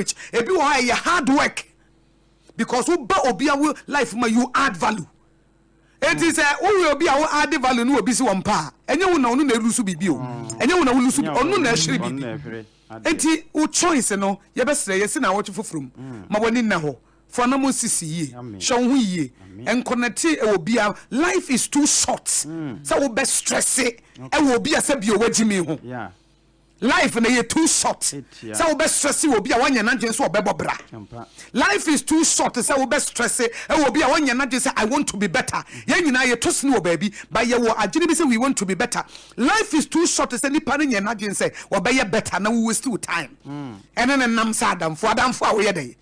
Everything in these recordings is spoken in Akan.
Rich. Ebi wɔ hɔ a ɛyɛ hard work because woba obi a wo life ma you add value. Eti sɛ woyɛ obi a wo add value ne obi si wɔn pa a, ɛnyɛ wo na ɔno na elusu biribi o. Ɛnyɛ wo na wo lusu, ɔno na ɛhyere biribi. Enti wo choice no yɛbɛsrɛ yɛsi na awɔtwe foforɔ mu ma w'ani nna hɔ. Fa anamɔ sisi yie. Hwɛ wo ho yie. Nkɔnɛte ɛwɔ bia. Life is too short sɛ wobɛ stresse ɛwɔ obi a sɛ bio wagyimi ho. Life no ɛyɛ too short sɛ wobɛ stresse wɔ obi a wanyɛ n'adwene sɛ ɔbɛbɔ bra. Life is too short sɛ wobɛ stresse ɛwɔ obi a wanyɛ n'adwene sɛ I want to be better. Yɛn nyinaa yɛtɔ sini wɔ baabi but yɛwɔ adwene bi sɛ we want to be better. Life is too short sɛ nipa no nyɛ n'adwene sɛ ɔbɛyɛ better na wo waste wo time ɛne no nam sɛ adamfo. Adamfo a woyɛ dɛn?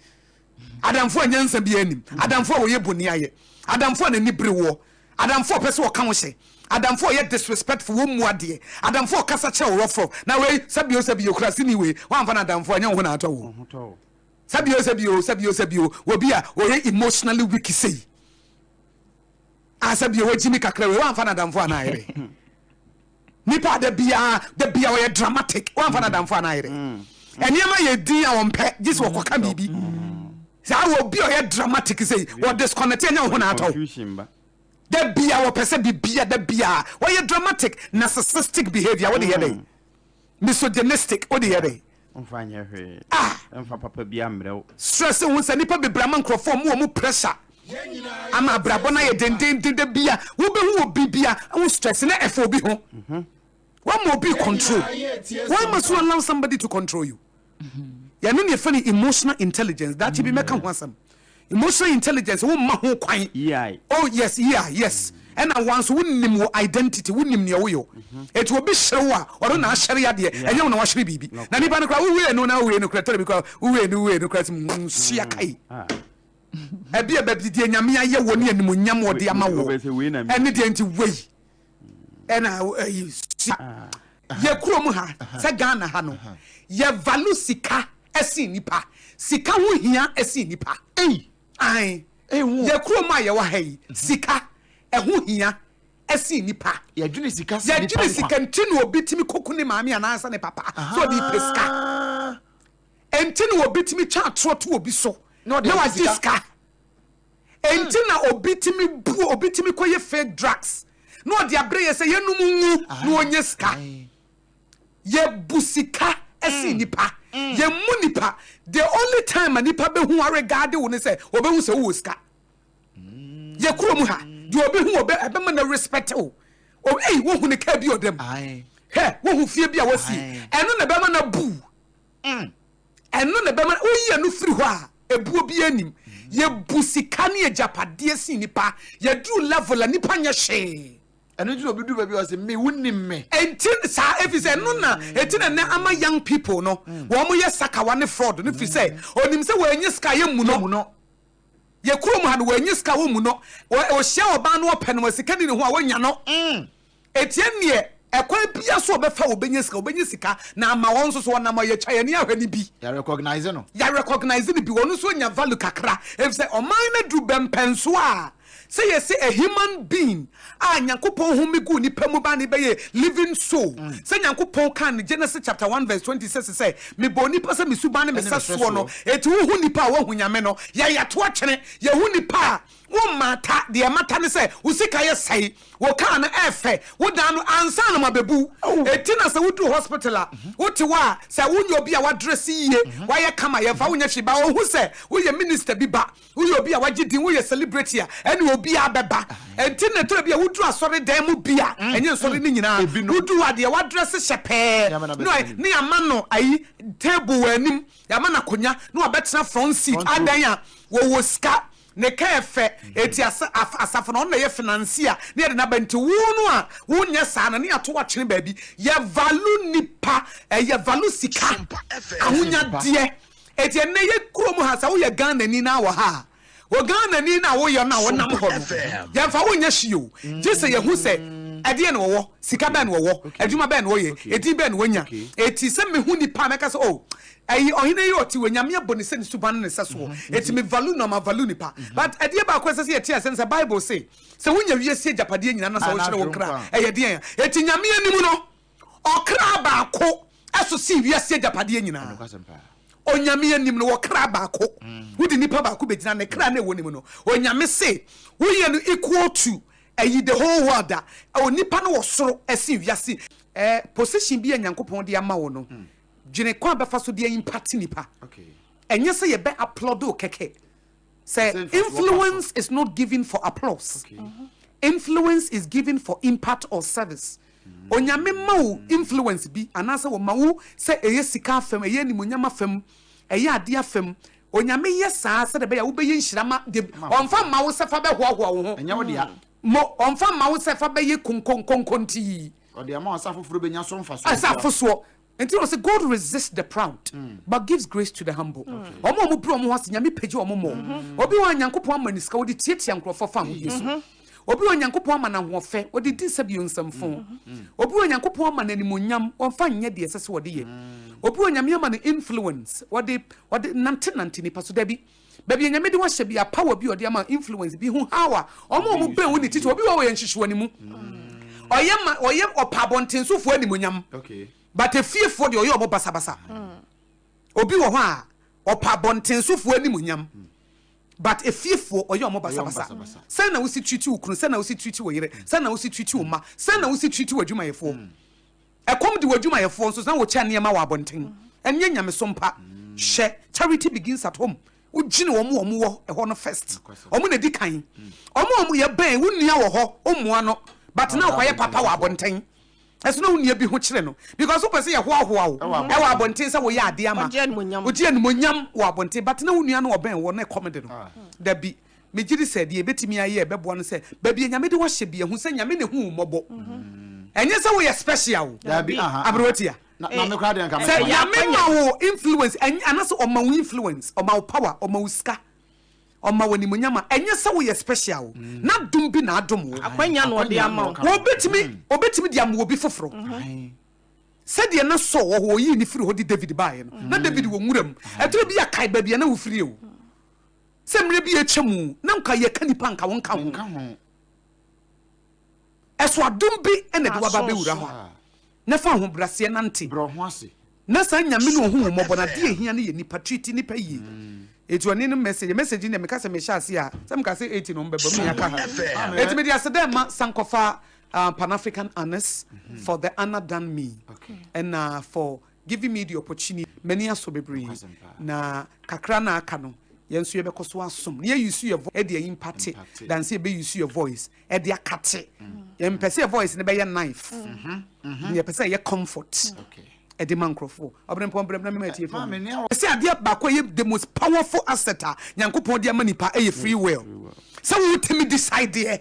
Adamfo a nyansa biara nnim, adamfo a ɔyɛ boniayɛ, adamfo a n'ani bere woɔ, adamfo a ɔpɛ sɛ ɔka wo hyɛ, adamfo a ɔyɛ disrespectful, ɔmmu adeɛ, adamfo a ɔkasa kyerɛ wo rɔfrɔf. Na wei, sɛbio sɛbio, kuraseni wei, woamfa no adamfo a, ɛnyɛ wo ho na atɔ wo. Sɛbio sɛbio, sɛbio sɛbio, obi a ɔyɛ emotionally weak sei, a sɛbio wagyimi kakra wei, woamfa no adamfo a na ayɛ dɛn? Nipa a da biara da biara ɔyɛ dramatic wamfa no adamfo anaa yere. Nneɛma yɛ din a ɔmpɛ gye sɛ ɔkɔka biribi. Saa wɔ obi a ɔyɛ dramatic sɛ wɔ disconnect ɛnyɛ wo ho na atɔ wo. Da biara wɔpɛ sɛ bibia da biara wɔyɛ dramatic, narcissistic behavior wode yɛ dɛn? Misogynistic wode yɛ dɛn? Ɔmfa nyɛ hwee. Ah! Ɛmfa papa biara mmerɛ wo. Stress ho sɛ nnipa bebree ama nkurɔfoɔ ɔmo wɔn pressure ama abrabɔ no ayɛ dendenden da bia wobɛhu obi bia wo stress na ɛfa obi ho wama obi control. Why must you allow somebody to control you? Yɛno ne yɛfɛ no emotional intelligence. Daakye bi mɛka ho asɛm. Emotional intelligence, wo mma ho kwan. EI. Oh yes, EI, yes. Ɛna wa nso wonim wo identity, wonim nea woyɔ. Eti obi hyere wo a, ɔno na ahyere adeɛ, ɛnyɛ wo na wahyere biribi. Na nipa no koraa wowie no na wowie no koraa, tɛrɛ bi koraa wowie no wowie no koraa sɛ sua kai. Ɛbi a baabi deɛ Nyame ayɛ wɔ ne animonyam ɔde ama wɔ. Ɛne deɛ nti wei. Ɛna ɛyi sua. Yɛ kurom ha, sɛ Ghana ha no, yɛ value sika ɛsen nipa. Sika ho hia ɛsen nipa. Ei! Ae. Ei ho. Yɛ kurom a yɛwɔ ha yi, sika ɛho hia ɛsen nipa. Yɛdwene sika sen nipa Yɛdwene nkwa. sika nti na obi tumi koku ne maame anaasɛ ne papa sɛ ɔde repɛ sika. Ɛnti na obi tumi twa atorɔ to obi so Na ɔde na agye wagye sika. sika. Ɛnti na obi tumi bu obi tumi kɔyɛ fake drugs na ɔde abrɛ yɛ sɛ yɛnum ngu na ɔnyɛ sika. Yɛbu sika sen nipa. Yɛmmu nipa. The only time a nipa bɛhu aregaade wo ne sɛ ɔbɛhu sɛ wowɔ sika. Yɛ kurom ha, deɛ obi hu ɔbɛ ɛbɛma na respect wo. O, ei, wohu ne kaa bi ɔdam. Hwɛ, wohu fie bi a wasie. Ɛno na ɛbɛma no abu. Ɛno na ɛbɛma woyi ɛno firi hɔ a, ebuo biara nnim. Yɛbu sika ne agyapadeɛ sen nipa. Yɛduru level a nipa nyɛ hwee. Ɛno nti na obi duru baabi a ɔse me wonim me. Ɛnti saa ɛfiri sɛ ɛno na ɛti na nɛ ama young people no wɔn yɛ sakawa ne fraud no firi sɛ onim sɛ wɔannya sika a yɛmmu no. Yɛ kurom ha no wɔannya sika a wɔmmu no. Ɔhyia ɔbaa no ɔpɛ no ma sika ni ne ho a wɔnnya no. Enti ɛnneɛ, ɛkwan biara so a ɔbɛfa a ɔbɛnya sika, ɔbɛnya sika, na ama wɔn nso so wɔnam a yɛatwa yɛn ani ahwɛ no bi. Yɛ recognise no. Yɛ recognise no bi, ɔno nso anya value kakra, efisɛ ɔman no aduru bɛmpɛnsoɔ a, sɛ yɛse a human being a Nyankopɔn home guu nipa mu ba ne bɛyɛ living soul, sɛ Nyankopɔn kaa no Genesis chapter 1 verse 26 sɛ, mebɔɔ nipa sɛ me suban ne me sɛsoɔ no, enti wohu nipa a woahu Nyame no, yɛyɛto atwene, yɛhu nipa a, wommata, deɛ ɛmata ne sɛ wo sika yɛ sɛe, Wo car no ɛfɛ, wo dan no ansa na mabebu. Enti na sɛ woduru hospital a, wote hɔ a, sɛ wonyɛ obi a wadrɛse yie, wayɛ kama, yɛmfa wo nyɛ hwee. But wɔhu sɛ woyɛ minister bi ba, woyɛ obi a wagye din, woyɛ celebrity a, ɛnneɛ obiara bɛba. Enti na ɛtɔ da bi a woduru asɔredan mu bi a, ɛnyɛ nsɔre no nyinaa, woduru hɔ a, deɛ wadrɛse hyɛ pɛɛ na ne yɛama no ayi, table wɔ anim, yɛama no akonnwa na wabɛtena front seat. Adɛn a? Wɔwɔ sika. Ne ka yɛ fɛ, enti asa, af, asafo no, ɔno na ɛyɛ financier, na yɛde no aba. Nti wo no a wonyɛ saa no, ne yɛato wo atwene baabi. Yɛ value nipa, eh, yɛ value sika, ahonyadeɛ. Enti ɛnnɛ yɛ kurom ha, sɛ woyɛ Ghanani na wɔ ha a, wɔ Ghanani no a woyɛ no a wonam hɔ no, yɛmfa wo nyɛ hwee o, gye sɛ yɛhu sɛ ɛdeɛn na wɔwɔ, sika bɛn na wɔwɔ, adwuma bɛn na wɔyɛ, edin bɛn na wɔanya. Enti sɛ mehu nipa a, mɛka sɛ, oh, Ɛyi ɔhene yi ɔte wei Nyame abɔ ne sɛ ne suban ne ne sɛsoɔ eti me value no ma value nipa but ɛdeɛ baako ɛsɛ sɛ yɛte aseɛ ne sɛ bible se sɛ wonya wiase agyapadeɛ nyina na sɛ wohyere wo kra ɛyɛ deɛn a eti Nyame anim no ɔkra baako ɛso sen wiase agyapadeɛ nyinaa. Onyame anim no wɔ kra baako. Wode nipa baako bɛgyina ne kra no ɛwɔ ne mu no, Onyame se woyɛ no equal to ɛyi the whole world a, onipa no wɔ soro ɛsen wiase. Eh, position bi a Nyankopɔn de ama wo no, dwene kwan a bɛfa so de a impact nipa. Ɛnyɛ sɛ yɛbɛ applaud wo kɛkɛ. Sɛ influence is not given for applause. Influence is given for impact or service. Onyame ma wo influence bi anaasɛ ɔma wo sɛ ɛyɛ sika afam, ɛyɛ animuonyam afam, ɛyɛ adeɛ afam. Onyame yɛ saa sɛdeɛ ɛbɛyɛ a wobɛyɛ nhyira ma deɛ ɔmfa mma wo sɛ fa bɛhoahoa wo ho. Ɛnyɛ wo dea. Mo, ɔmfa mma wo sɛ fa bɛyɛ konkonkonkontii. Ɔde ama wo sɛ afoforɔ bɛnya so mfasoɔ. Sɛ afosoɔ. Nti na ɔse God resists the proud but gives grace to the humble. Wɔn a wɔbrɛ wɔn ho ase, Nyame pagya wɔn mmɔ. Obi wɔ hɔ a Nyankopɔn ama no sika, ɔde tiatia nkurɔfoɔ fa ahodie so. Obi wɔ hɔ a Nyankopɔn ama no ahoɔfɛ, ɔde di sɛbio nsɛmfo. Obi wɔ hɔ a Nyankopɔn ama no animuonyam, ɔmfa nyɛ deɛ ɛsɛ sɛ ɔde yɛ. Obi wɔ hɔ a Nyame ama no influence, ɔde ɔde nantenante nnipa so. Dabi. Baabi a Nyame de wo ahyɛ bia, power bi a ɔde ama wo, influence bi, hu how a wɔn a wɔbɛn wo ne titiriw. Obi wɔ hɔ a ɔyɛ nhwehwɛanimu. Ɔyɛ ma ɔyɛ ɔpɛ abɔntensofoɔ animuonyam. But efiefoɔ deɛ ɔyɛ ɔmo basabasa. Obi wɔ hɔ a ɔpɛ abɔntensofoɔ animuonyam but efiefoɔ ɔyɛ ɔmo basabasa. Sɛn na wosi treat wo kunu, sɛn na wosi treat wo yere, sɛn na wosi treat wo mma, sɛn na wosi treat w'adwumayɛfoɔ. Ɛkɔm de w'adwumayɛfoɔ nso na wokyɛ nneɛma wɔ abɔnten. Ɛnyɛ nyamesom pa. Hwɛ, charity begins at home. Wodwene wɔn a wɔwɔ hɔ no first. Wɔn na edi kan. Wɔn a wɔyɛ bɛn wo nua wɔ hɔ, wommoa no but na wokɔyɛ papa wɔ abɔnten. Ɛso na wo nua bi ho kyere no because wopɛ sɛ yɛhoahoa wo ɛwɔ abɔnten sɛ woyɛ adeɛ ama. Wogye animuonyam wɔ abɔnten but na wo nua no ɔbɛn wɔ na ɛkɔm de no. Dabi, megye di sɛ deɛ yɛbɛtumi ayɛ a ɛbɛboa no sɛ baabi a Nyame de wo ahyɛ bi ahu sɛ Nyame na ɛhu wo mmɔbɔ. Ɛnyɛ sɛ woyɛ special o. Aberewa tia. Sɛ Nyame ma wo influence anaasɛ ɔma wo influence, ɔma wo power, ɔma wo sika, ɔma wo animuonyam a, ɛnyɛ sɛ woyɛ special o. N'adom bi na adom wo. Akwanya na ɔde ama wo. Wɔbɛtumi, ɔbɛtumi de ama obi foforɔ. Sɛdeɛ na Saul wɔ hɔ, ɔyii no firii hɔ de David baeɛ no, na David wɔ nwura mu. Ɛtɔ bi a kae baabi a na wofiri o. Sɛ mmerɛ bi a atwa mu, na nka yɛka nipa nka wonka ho. Ɛso adom bi na ɛde wo aba abɛwura hɔ a, na fa ahobrɛaseɛ nante. Na saa Nyame no ɔhu wo mmɔbɔ no, adeɛ a ɛhia no yɛ nipa, treat nipa yie. Enti ɔne no message, message no deɛ meka sɛ mehyɛ aseɛ a, sɛ meka sɛ 80 na ɔmo bɛba mu na yɛaka ha. Enti mede aseda rema Sankofa Pan African Honours for the honour done me, ɛna for giving me the opportunity. M'ani asɔ bebree, na kakra no a aka no, yɛn nso yɛbɛkɔ so asom na yɛ use yɛ voice de ayimpate than sɛ yɛbɛ use yɛ voice de akate. Yɛmpɛ sɛ yɛ voice no bɛyɛ knife, na yɛpɛ sɛ ɛyɛ comfort de ma nkurɔfoɔ. Ɔberempɔn brɛ me na mema atiefoɔ no. Sɛ adeɛ baako a ɛyɛ the most powerful asset a Nyankopɔn de ama nipa ɛyɛ free will. Sɛ wotumi decide deɛ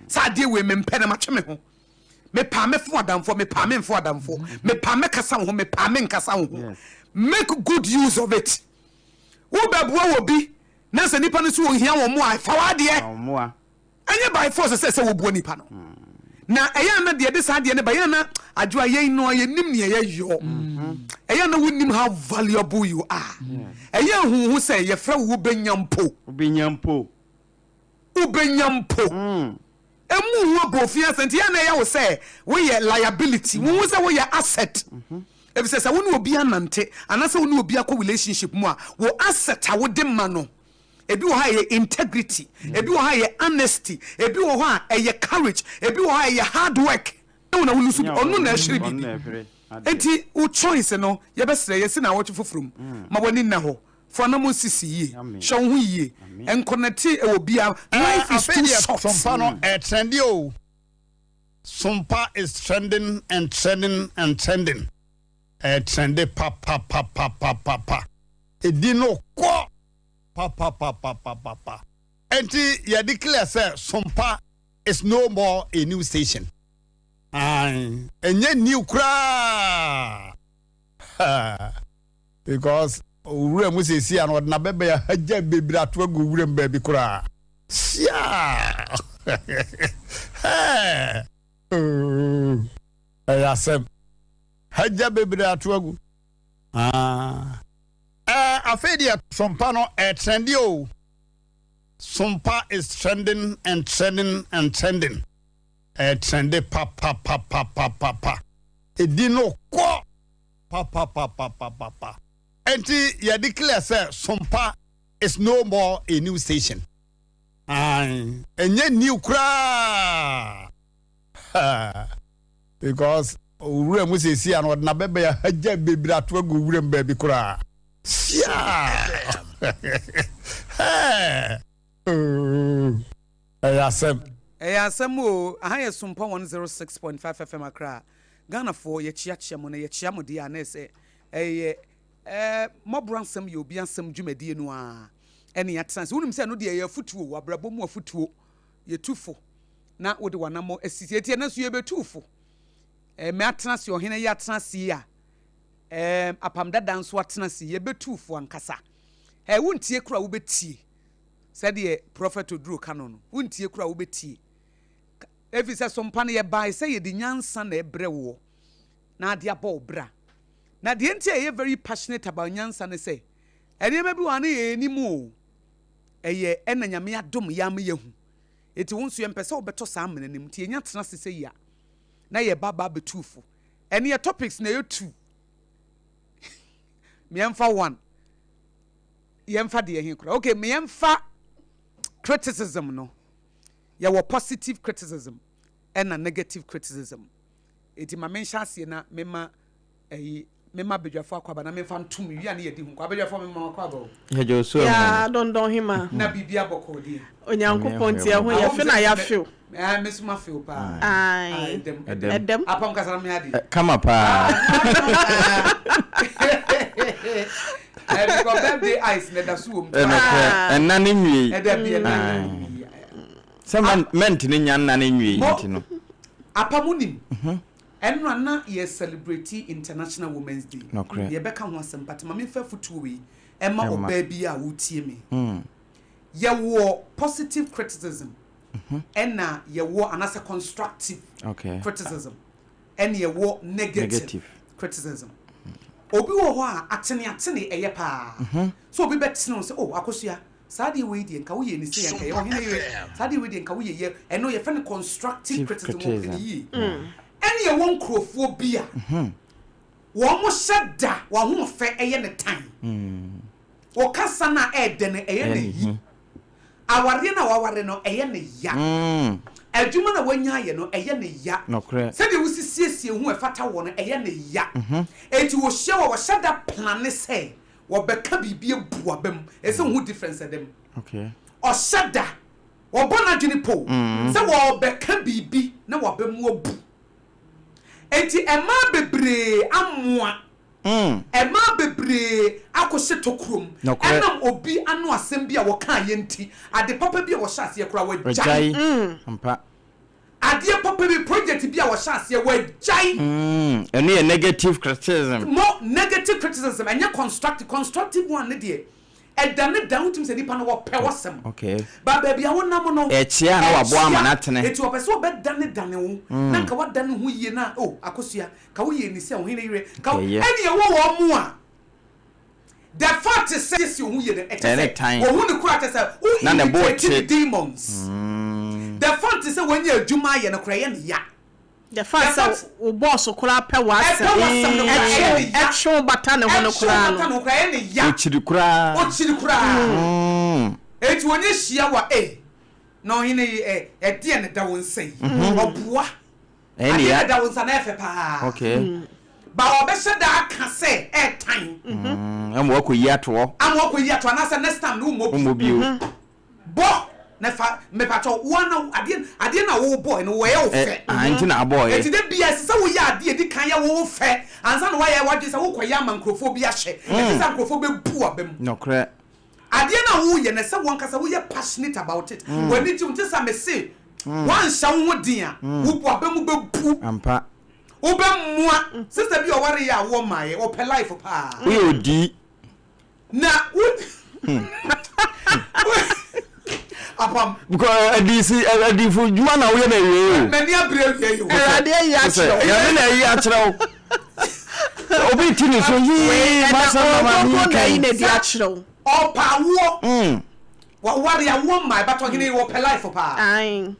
sɛ adeɛ wei mempɛ na matwe me ho. Mepɛ a mɛfo adamfoɔ, mepɛ a memfo adamfoɔ. Mepɛ a mɛkasa wo ho, mepɛ a menkasa wo ho. Make good use of it. Wobɛboa wɔ bi na sɛ nipa no so ohia wɔn mmoa a, fa w'adeɛ. Ɛnyɛ by force sɛ sɛ woboa nipa no. Na ɛyɛ a na deɛ ɛde saa adeɛ no ba, ɛyɛ a na adwoa yɛn no yɛnim nea yɛyɔ. Ɛyɛ a na wonim how valuable you are. Ɛyɛ a hu wo ho sɛ yɛfrɛ wo wobɛnya mpo. Wobɛnya mpo. Wobɛnya mpo. Ɛmu ho abɔfin asɛ nti ɛyɛ a na ɛyɛ wo sɛ woyɛ liability. Wohu sɛ woyɛ asset. Efisɛ sɛ wo ne obi anante anaasɛ wo ne obi akɔ relationship mu a, wo asset a wode ma no, ebi wɔ hɔ a ɛyɛ integrity, ebi wɔ hɔ a ɛyɛ honesty, ebi wɔ hɔ a ɛyɛ courage, ebi wɔ hɔ a ɛyɛ hard work. Wo na wo lose bi, ɔno na ɛhwere biribi. Enti wo choice no, yɛbɛsrɛ, yɛsi naawɔtwe foforɔ mu, ma w'ani nna hɔ, fa w'anammɔn sisi yie, hwɛ wo ho yie, nkɔnɛte wɔ biara, life is Afei too deɛ short. Sompa no ɛtrendi o. Sompa is trending and trending and trending. Ɛtrendi papapapapapa. Edin no kɔ papapapapapa. Enti yɛ declare sɛ Sompa is no more a new station. Ae, ɛnyɛ new koraa. Because owura mu seesei a no ɔde n'abɛbɛn ahagya bebree ato agu owura mu baabi koraa. Siaa! Hɛɛ! Ooh! Ɛyɛ asɛm. Hagya bebree ato agu. Ah. Ɛɛ, afei deɛ Sompa no ɛɛtrɛnde o. Sompa is trending and trending and trending. Ɛɛtrɛnde papapapapapa. Edin no kɔ papapapapapa. Enti yɛ declare sɛ Sompa is no more a new station. Ae, ɛnyɛ new koraa. Because owura mu seesei a no ɔde n'abɛbɛn ahagya bebree ato agu owura mu baabi koraa. Siaa! Hɛɛ! Ooh, ɛyɛ asɛm. Ɛyɛ asɛm oo, aha yɛ Sompa 106.5 FM Accra. Ghanafoɔ yɛkyeakyea mo na yɛkyea mo deɛ a na ɛsɛ ɛyɛ ɛɛ mmɔborɔ asɛm yɛ obi asɛm dwumadie no ara ɛne yɛatena ase. Wonim sɛ ɛno deɛ ɛyɛ afutuo, abrabɔ mu afutuo. Yɛtu fo na wode w'anammɔ asi. Enti ɛnnɛ nso yɛbɛtu wo fo. Ɛɛ mɛ atena ase, ɔhene yi atena ase yi a, ɛɛ apam dada nso atena ase yi, yɛbɛtu wo fo ankasa. Ɛɛ wontie koraa wobɛtie. Sɛdeɛ Prɔfɛt Oduro ka no no, wontie koraa wobɛtie. Ɛfiri sɛ sompa no yɛbae sɛ yɛde nyansa na ɛbrɛ woɔ na ade abɔ wo bra. Na deɛ nti a yɛyɛ very passionate about nyansa ne sɛ, nneɛma bi wɔ hɔ a na yɛnnim o. Ɛyɛ ɛna Nyame adom yɛ ama yɛahu. Enti wo nso yɛmpɛ sɛ wobɛtɔ saa amena no mu nti yɛnya tena ase sɛ yi a na yɛba aba abɛtu fo. Ɛne yɛ topics na ɛyɛ two. Meɛmfa one. Yɛmfa deɛ he koraa. Okay, meɛmfa criticism no. Yɛwɔ positive criticism ɛna negative criticism. Enti ma menhyɛ aseɛ na mema ɛyi mema abadwafoɔ akwaaba na memfa ntom wie a ne yɛdi ho nkɔ. Abadwafoɔ mema mo akwaaba o. Yɛgye wo so Yaa ahu. dɔndɔn hema. Na biribi abɔkɔɔ deɛ. Onyankopɔn nti ɛho yɛ fe na yɛafew. Ɛɛ me so mafew paa. Ae. Ah, ɛdɛm. Ɛdɛm. Ɛdɛm. Apam kasa na me adeɛ. Kama paa. Ɛɛ because birthday ice na ɛda so wɔ mu. Ɛnokorɛ, ɛnna ne nwiei. Ɛda bi ɛnna ne nwiei. Sɛ mɛntene nya nna ne nwiei nti no. Apam wonim. Ɛnora na yɛ celebrate international women's day. Nokorɛ. Yɛbɛka ho asɛm but ma memfa afutuo wei ɛma Ɛma. ɔbaa bi a wotie me. Yɛwɔ positive criticism ɛna yɛwɔ anaasɛ constructive Okay. criticism ɛna yɛwɔ negative, Negative. criticism. Obi wɔ hɔ a ateneatene ɛyɛ paa. Sɛ obi bɛtene wo sɛ oh Akosua Saa adeɛ wei deɛ nka woyɛ ne sei a nka ɛyɛ ɔhene yere saa adeɛ wei deɛ nka woyɛ yɛ ɛno yɛfrɛ no constructive criticism wɔpɛ ne yie ɛne ɛwɔ nkurɔfoɔ bi a wɔn hyɛ da wɔn ahoɔfɛ ɛyɛ ne tan wɔkasa no a ɛɛdɛ no ɛyɛ ne yi awareɛ no a waware no ɛyɛ ne ya adwuma no a wanya ayɛ no ɛyɛ ne ya sɛdeɛ wosi siesie ho ɛfata wɔ no ɛyɛ ne ya enti wɔhyia wɔ wɔhyɛ da plane sɛ Wɔbɛka biribi abu w'aba mu. Ɛsɛ sɛ wohu difference ɛda mu. Ɔhyɛ da, ɔbɔ n'adwene po sɛ wɔbɛka biribi na w'aba mu abu. Enti mmaa bebree amoa, mmaa bebree akɔhyɛ tokuro mu ɛnam obi ano asɛm bi a wɔkaeɛ nti, ade papa bi a wɔhyɛ aseɛ koraa wɔagyae. Adeɛ papa bi, project bi a wɔhyɛ aseɛ wɔagyae. Mm, ɛno yɛ negative criticism. Mo negative criticism, ɛnyɛ constructive. Constructive one ne deɛ, ɛda ne da, wotumi sɛ nipa no wɔpɛ w'asɛm. Okay. Ba baabi a wonam no, Ɛkyea na waboa ama no atene. Eti ɔpɛ sɛ ɔbɛdane dane wo, na nka wadane ho yie na, oh, Akosua, ka woyɛ ni sɛ ɔhene yerɛ, ka, Ɛyɛ. ɛne ɛwɔ wɔn mu a, The fact sɛ siesie wo ho yie no ɛkyɛ sɛ wɔhu no koraa kyɛ sɛ wo irritate ne demons. The fact sɛ wanya adwuma ayɛ no koraa ɛyɛ no ya. The fact sɛ wo boss koraa pɛ w'asɛm Ɛpɛ w'asɛm no koraa ɛyɛ no ya. Ɛtwe wo bata ne ho no Ɛtwe wo koraa bata no. ne ho koraa ɛyɛ no ya. Okyiri koraa. Okyiri koraa. Enti wɔnya hyia wo a ei na ɔhene yi ɛ ɛdeɛn na ɛda wo nsa yi? Ɔboa. Ɛne Adeɛ ya. no da wo nsa na ɛyɛ fɛ paa. Okay. Ba ɔbɛhyɛ da aka sɛ ɛɛtan. Mm, ama wakɔyi atoɔ. Ama wakɔyi atoɔ anaasɛ next time no wommɔ bio. Wommɔ bio. Bɔ na fa mepatwɔ wo ana adeɛ adeɛ na wobɔɛ no wɔyɛ wo fɛ. Ah, nti na abɔɔyɛ. Eti da bia ɛsɛ sɛ woyɛ adeɛ edi kan yɛ wo fɛ ansa na woayɛ w'adwene sɛ wokɔyɛ ama nkurɔfoɔ bi ahwɛ. Ɛte sɛ nkurɔfoɔ bɛbu w'aba mu. Nokorɛ. Adeɛ no a woyɛ no ɛsɛ wankasa woyɛ passionate about it. W'ani gye ho nti sɛ mese woanhyɛ wo ho den a wo w'aba mu bɛbu. Ampa. Wobɛmoa. Sister bi a ɔware yɛ a woɔ mmaeɛ ɔpɛ life paa. Woyɛ odii. Na wo Apam. Because adisi adifo dwuma na woyɛ na awie o. M'ani abere awie yi o. Awurade ayi akyerɛ wo. Nyame na ayi akyerɛ wo. Obi ti ne so yii masɛm na ma mi kan. kan. Na di akyerɛ wo. Ɔpa awoɔ. Waware awoɔ mmaa but ɔhene wɔpɛ life paa. Ae.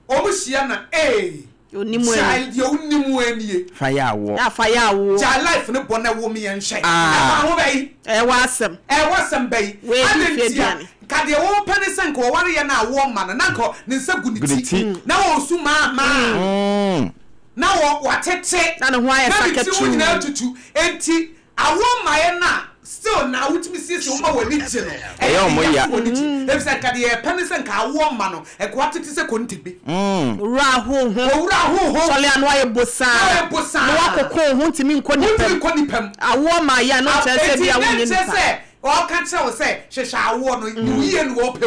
Wɔn hyia na ee. Gyae deɛ wonim anie. Fa yɛ awoɔ. Fa yɛ awoɔ. Gyae life no bɔ na wo me yɛnhwɛ. Ɛfa ho bɛyi. Ɛwɔ asɛm. Ɛwɔ asɛm bɛyi. Adɛn ntia? Nka deɛ wɔpɛ ne sɛ nka ɔware yɛ no a awoɔ mma no na nka ne nsa gu ne ti na ɔresu maa maa na watete na ne ho ayɛ na ne tiri ho nyinaa atutu. Enti awoɔ mmaeɛ no a still na wotumi siesie wo ma w'ani gye no ɛyɛ ne ya ya sɛ w'ani gye efisɛ nka deɛ yɛpɛ ne sɛ nka awoɔ mma no nka watete sɛ kontebe. Owura ho ho. Owura ho ho. Sɔle ano ayɛ bosaa. Na ayɛ bosaa. Na wakoko wo ho ntumi nkɔ nipa mu. Wontumi nkɔ nipa mu. Awoɔ mmaeɛ a na ɔkyerɛ sɛ bia wonyɛ nipa. Enti na nkyerɛ sɛ ɔka kyerɛ wo sɛ hwehwɛ awoɔ no ne wo yie na ɔpɛ o.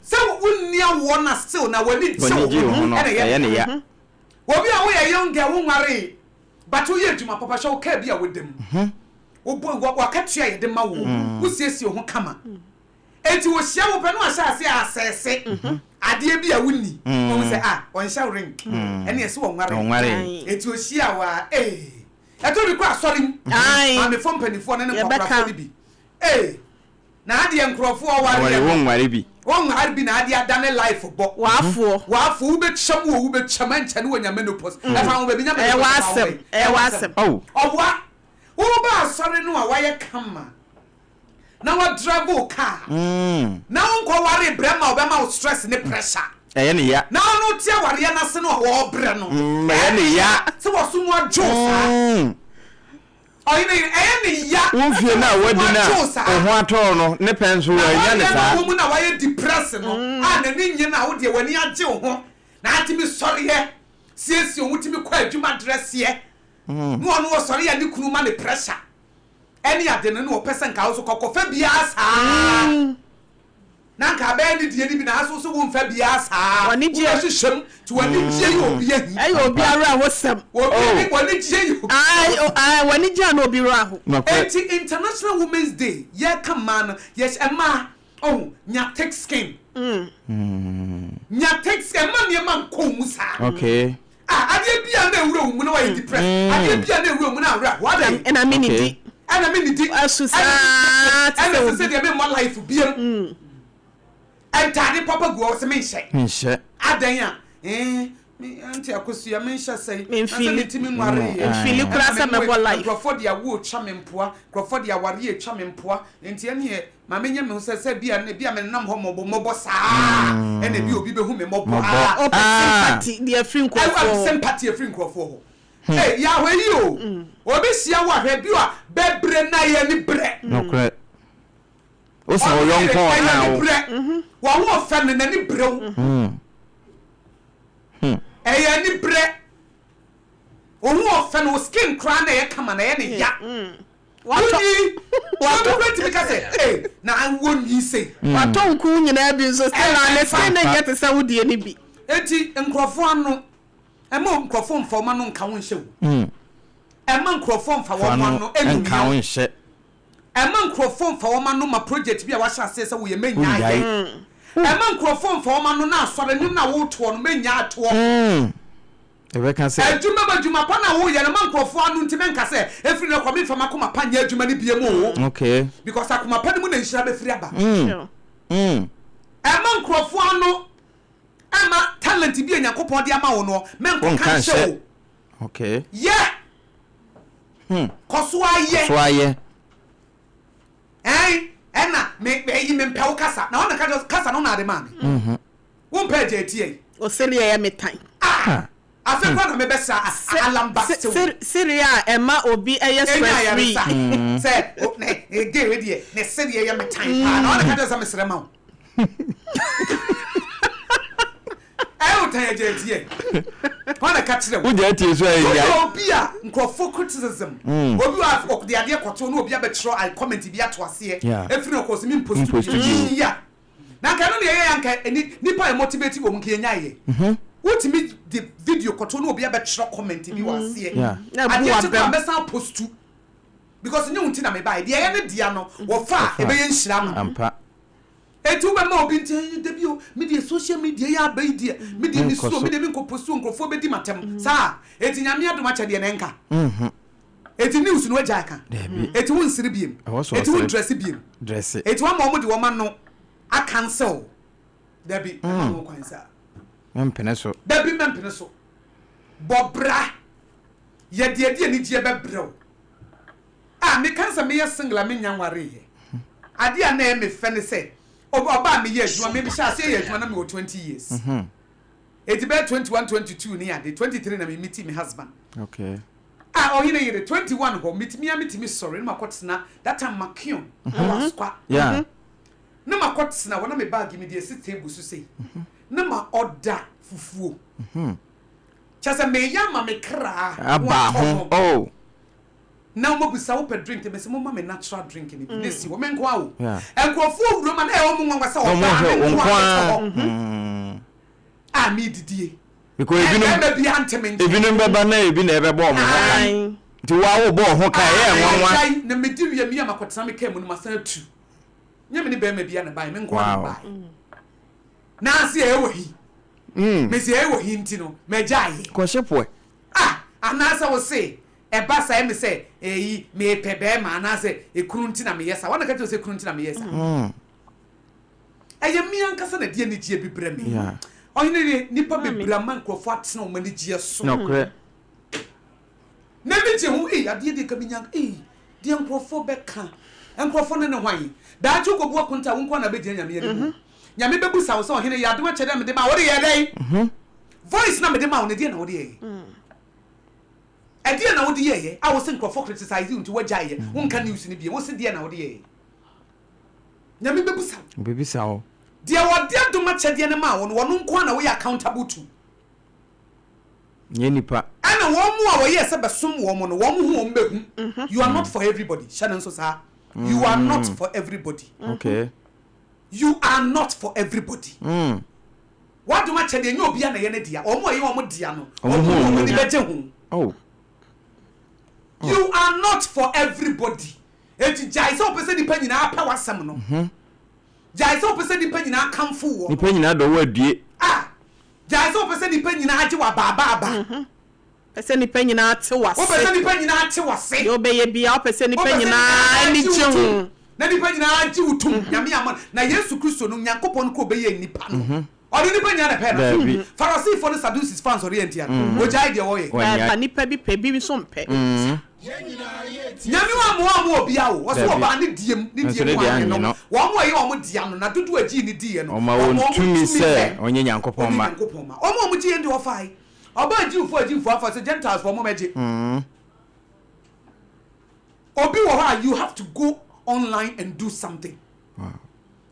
Sɛ wonni awoɔ na still na w'ani gye wo ho no ɛna ɛyɛ ne ya. Obi a woyɛ young girl wonwaree but woyɛ adwuma papa hwɛ wo car bi a woda mu. Wobɔ w'akatua a yɛde ma wo wosiesie wo ho kama. Enti wohyia wo pɛ na wahyɛ aseɛ asɛse adeɛ bi a wonni. Wɔhu sɛ ah ɔnhyɛ ring ɛne ɛsɛ ɔnwaree. Enti ohyia wo a ee. Ɛtɔ bi kɔ asɔre mu. Maamefoɔ mpanimfoɔ no ne nkwakorafoɔ no bi. Ee na adeɛ nkurɔfoɔ wareɛ no. Wɔnware bi. Wɔnware bi na adeɛ adane life bɔ. W'afoɔ. W'afoɔ wobɛtwam o wobɛtwam ɛnkyɛ ne wɔnya menopause. Ɛfa ho baabi nya menopause ɛfa ho baabi. Ɛyɛ w'asɛm. Ɔboa. Woba asɔre no a wayɛ kama na wa drive wo car na wo nkɔ ware brɛ ma ɔbɛma wo stress ne pressure. Ɛyɛ ne ya. Na ɔno te awareɛ no ase no a wɔbrɛ no. Ɛyɛ ne ya. Sɛ wɔso mu adwo saa. Ɔyene ɛyɛ ne ya. Wo mfie no a wadi no a wo ho atɔ wo no ne pɛ nso wannya ne saa. Na wadeɛ no a wɔ mu no a wayɛ depress no a n'ani nnye no a wo deɛ w'ani agye wo ho na atumi sɔreɛ siesie wo ho tumi kɔ adwuma drɛseɛ na ɔno ɔsɔre a ne kunu ma ne pressure ɛne ade no na ɔpɛ sɛ nka wo so kɔkɔfa biara saa na nka abɛyɛ ne deɛ no bi na aso so womfa biara saa wobɛhyehyɛ mu nti w'ani gyeɛ yɛ obi ahi. Ɛyɛ obi awerɛhosɛm. Obi ani w'ani gyeɛ yɛ obi awerɛho. W'ani gye a na obi werɛ aho. Enti International Women's Day yɛka mmaa no yɛhyɛ mmaa ɔho nya thick skin nya thick skin mma nneɛma nkɔ wo mu saa. Okay. Ah, adeɛ bi a na ewura wo mu na wayɛ depressed. Adeɛ bi a na ewura wo mu na awerɛ aho. Adɛn? Ɛna me nidi. Ɛna me nidi. Asu saa te sɛ obi. Ɛna sɛ deɛ me mmɔ life biem. Ntaade papa gu hɔ sɛ menhyɛ. Menhyɛ. Adɛn a? Eh, me auntie Akosua menhyɛ sɛn. Memfili. Na sɛ metumi nware yɛ. Memfili koraa sɛ mɛbɔ life. Nkurɔfoɔ de awoɔ twa me mpoa. Nkurɔfoɔ de awareɛ twa me mpoa. Nti ɛneɛ Ma menyɛ me ho sɛ sɛ ebia ebia menenam hɔ mmɔbɔ mmɔbɔ saa ɛna ebia obi bɛhu me mmɔbɔ aa. Ɔpɛ sympathy deɛ afiri nkurɔfoɔ hɔ. Sympathy afiri nkurɔfoɔ hɔ. Ee Yahweh yi o, obi hyia wo a hwɛ bi a bɛbrɛ na yɛ ani brɛ. Nokorɛ. Wo sɛ wo yɔnko ɔtan wo. Ɛyɛ ani brɛ. Wɔn ho ɔfɛ no n'ani brɛ wo. Ɛyɛ ani brɛ. Wo ho ɔfɛ no wo skin koraa na ɛyɛ kama na ɛyɛ ne ya. Wonni. Watɔ. Obi tumi ka sɛ, ee, na wɔ nwi sei. Watɔ nku nyinaa bi nso still a ne skin no nyɛ te sɛ wo deɛ no bi. Enti nkurɔfoɔ ano, ɛmma nkurɔfoɔ mfa wɔn ano nka wo nhyɛ o. Ɛmma nkurɔfoɔ mfa wɔn ano nka wo nhyɛ. Ɛmma nkurɔfoɔ mfa wɔn ano ma project bi a wahyɛ aseɛ sɛ woyɛ mɛnya ayɛ. Ɛmma nkurɔfoɔ mfa wɔn ano na asɔre nnwom no a wotoɔ no mɛnya atoɔ. Yɛbɛka sɛ. Adwuma mu adwuma pa no a woyɛ no ma nkurɔfoɔ ano nti mɛnka sɛ ɛfiri nnɛ kɔ memfa m'akoma pa nyɛ adwuma no biom oo. Okay. Because akoma pa no mu na nhyira bɛfiri aba. Mm. Mm. Ɛmma nkurɔfoɔ ano ɛmma talent bi a Nyankopɔn de ama wo no mɛnkɔka Wonka nhyɛ nhyɛ. o. Okay. Yɛ. Hmm. Kɔ so ara yɛ. Kɔ so ara yɛ. Ɛn ɛna me ɛyi mempɛ wo kasa na ɔna ka kyerɛ kasa no na ade maa me. Mm-hmm. Wompɛ agya atia yi. Ɔsereɛ yɛ me tan. Ah! Afei koraa na mebɛsa alambase wo. Sereɛ a ɛma obi yɛ stress free. Ɛnya ayaresa. Sɛ ne gay wei deɛ ne sereɛ yɛ me tan paa na ɔna ka kyerɛ sɛ mesrɛ ma wo. Ɛyɛ wo tan agya atia yi. Ɔna ka kyerɛ wo. Wogya atie so a ɛnyae. Woyɛ obi a nkurɔfoɔ criticism. Obi a ɔde adeɛ kɔto na obi abɛtwerɛ comment bi ato aseɛ. Ɛfiri no kɔ sɛ mempost bio. Ya. Na anka ɛno na yɛyɛ anka ɛni nipa yɛ motivate wɔn nka yɛnya yɛ. Wotumi de video kɔto na obi abɛtwerɛ comment bi wɔ aseɛ. Adeɛ kye koraa mɛsan postu because nyɛ wo nti na mebaeɛ. Deɛ ɛyɛ ne dea no wɔfa a ɛbɛyɛ nhyira ama no. Enti wobɛma obi nti ɛɛ dabi o me deɛ social media yi aba yi deɛ me deɛ mesuro me deɛ menkɔ postu nkurɔfoɔ bɛdi m'atɛm saa. Enti Nyame adom akyɛ deɛ na ɛnka. Enti news no wagyae ka? Enti wo nsere biem? Enti wo ndrɛse biem? Enti wama wɔn de wɔn ano acancel? Dabi, mɛma ho kwan saa. Mempene so. Dabi, mempene so. Bɔ bra. Yɛ deɛ ɛde anigyeɛ bɛbrɛ wo. Ah, meka sɛ meyɛ single a mennya nwareeɛ. Adeɛ a na ɛyɛ me fɛ ne sɛ, ɔbaa a meyɛ adwuma, me mehyɛ aseɛ yɛ adwuma na mewɔ 20 years. Enti bɛyɛ 21, 22 ne ade, 23 na me meeti me husband. Okay. Ah, ɔhene yere, 21 hɔ, metumi a metumi sɔre na makɔtena, that time Makion, ɛwɔ Asokwa. Yeah. Na makɔtena hɔ na me bag mede asi table so sei. Na ma order fufuo. Kyerɛ sɛ meyɛ ama me kra Aba ho. ho. Oh. Na wɔbisa wopɛ drink, mese momma me natural drink no bi na esi hɔ. Me nko ara o. Yeah. Nkurɔfoɔ wura mu a na ɛyɛ wɔn nwanwa sɛ Na wɔn ɔbaa hwɛ me wo nko nko ara mete ara. hɔ a meredidie. Because ebinom Ɛbɛrima biara nte me nkyɛn. ebinom bɛba na ebi na ɛbɛbɔ wɔn ho ka. Ae. Nti wo a wobɔ wo ho ka ɛyɛ nwanwa. Agyae na medi wie me a makɔtena me kaa mu no masan atu. Nyɛ me ne bɛrima biara na ɛbaeɛ, me nko ara na Wow. mebaeɛ. Na ase ɛwɔ he? Mese ɛwɔ he nti no magyaeɛ. Kɔhye poɛ. Ah! Anaasɛ wo se ɛba saa ɛme sɛ eyi mepɛ bɛrima anaasɛ ekunu nti na meyɛ saa. Wɔn na ka kyerɛ wo sɛ ekunu nti na meyɛ saa. Ɛyɛ me ankasa na ɛde anigyeɛ bi brɛ me. Ɔhene de nnipa bebree ama nkurɔfoɔ atena wɔn anigyeɛ so. Nokorɛ. N'ani gye ho, ei adeɛ deɛ nka menya, ei deɛ nkurɔfoɔ bɛka, nkurɔfoɔ no ne hwan? Daakye wokɔbu akonta a, wo nko ara na wobɛgyina Nyame anim o. Nyame bɛbusa wo sɛ, ɔhene, yɛ adom akyɛdeɛ a mede maa wo, wode yɛɛ dɛn? Voice no a mede maa wo no, ɛdeɛn na wode yɛeɛ? Ɛdeɛn na wode yɛeɛ a wose nkurɔfoɔ criticize wo nti woagyaeɛ, wonka news no bio, wose deɛn na wode yɛeɛ? Nyame bɛbusa wo. Ɔbɛbisa wo. Deɛ ɔde adom akyɛdeɛ no maa wo no, ɔno nko ara na woyɛ accountable to. Nyɛ nipa. Ɛna wɔn a wɔyɛɛ sɛ bɛsom wɔn no, wɔn ho wɔn bɛhu. You are not for everybody. Hyɛ no nso saa. You are not for everybody. Okay. You are not for everybody. W'adom akyɛdeɛ, ɛnyɛ obiara na ɛyɛ ne dea. Wɔn a ɛyɛ wɔn dea no, wɔn ho wɔn ani bɛgye ho. Oh. You are not for everybody. Enti gyae sɛ wopɛ sɛ nnipa nyinaa pɛ w'asɛm no. Gyae sɛ wopɛ sɛ nnipa nyinaa kamfo woɔ no. Nnipa nyinaa dɔ wo adue. Ah! Gyae sɛ wopɛ sɛ nnipa nyinaa gye wo abaabaaba. Pɛ sɛ nnipa nyinaa te wo ase. Wopɛ sɛ nnipa nyinaa te wo ase. Deɛ wobɛyɛ biara, wopɛ sɛ nnipa Wopɛ sɛ nyinaa ani gye gye wo ho. tom. Na nnipa nyinaa gye wo tom. Nyame ammɔ no. Na Yesu Kristo no, Nyankopɔn no koro bɛyɛɛ nnipa no, ɔde nnipa nyinaa na ɛpɛɛ no. Daabi. Farisifoɔ ne Sadducees ansɔre antia no. Wɔgyaee deɛ wɔyɛ. Wɔannyae. Ɛba nnipa bi pɛ, bi nso mpɛ. Nyame wammoa amma obiara o, ɔse Dabi. ɔbaa ne deɛ mu, ne Nso deɛ ne mu deɛ annye annye no. no. Wɔn a ɛyɛ wɔn dea no, na dodoɔ a ɛgyee no diiɛ no, Ɔma ɔmaa wɔn wɔn tumi tumi sɛ sɛ wɔnyɛ Nyankopɔn wɔnyɛ mma. Nyankopɔn mma. Wɔn a wɔgye yɛn deɛ wɔfae. Ɔbaa Jewfoɔ a Jewfoɔ amfa, ɔse Gentiles foɔ mommɛgye. Obi wɔ hɔ a you have to go online and do something.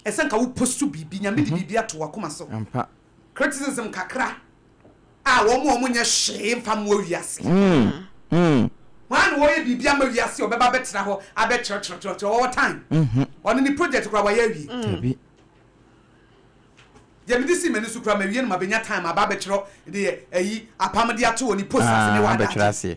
Ɛsɛ nka wo post biribi, Nyame de biribi ato w'akoma so. Ampa. Criticism kakra a wɔn a wɔnyɛ hwee mfa mmoa wiase. Hwan na ɔreyɛ biribi ama wiase a ɔbɛba abɛtena hɔ abɛkyerɛkyerɛkyerɛkyerɛ? Ɔwɔ time. Ɔno ne project koraa wayɛ awie. Dabi. Deɛ mede sii m'ani so koraa mawie no mabɛnya time aba abɛkyerɛ deɛ ayi apam de ato wɔ ne post ase ne wɔ Ah, abɛtwerɛ adagye. aseɛ.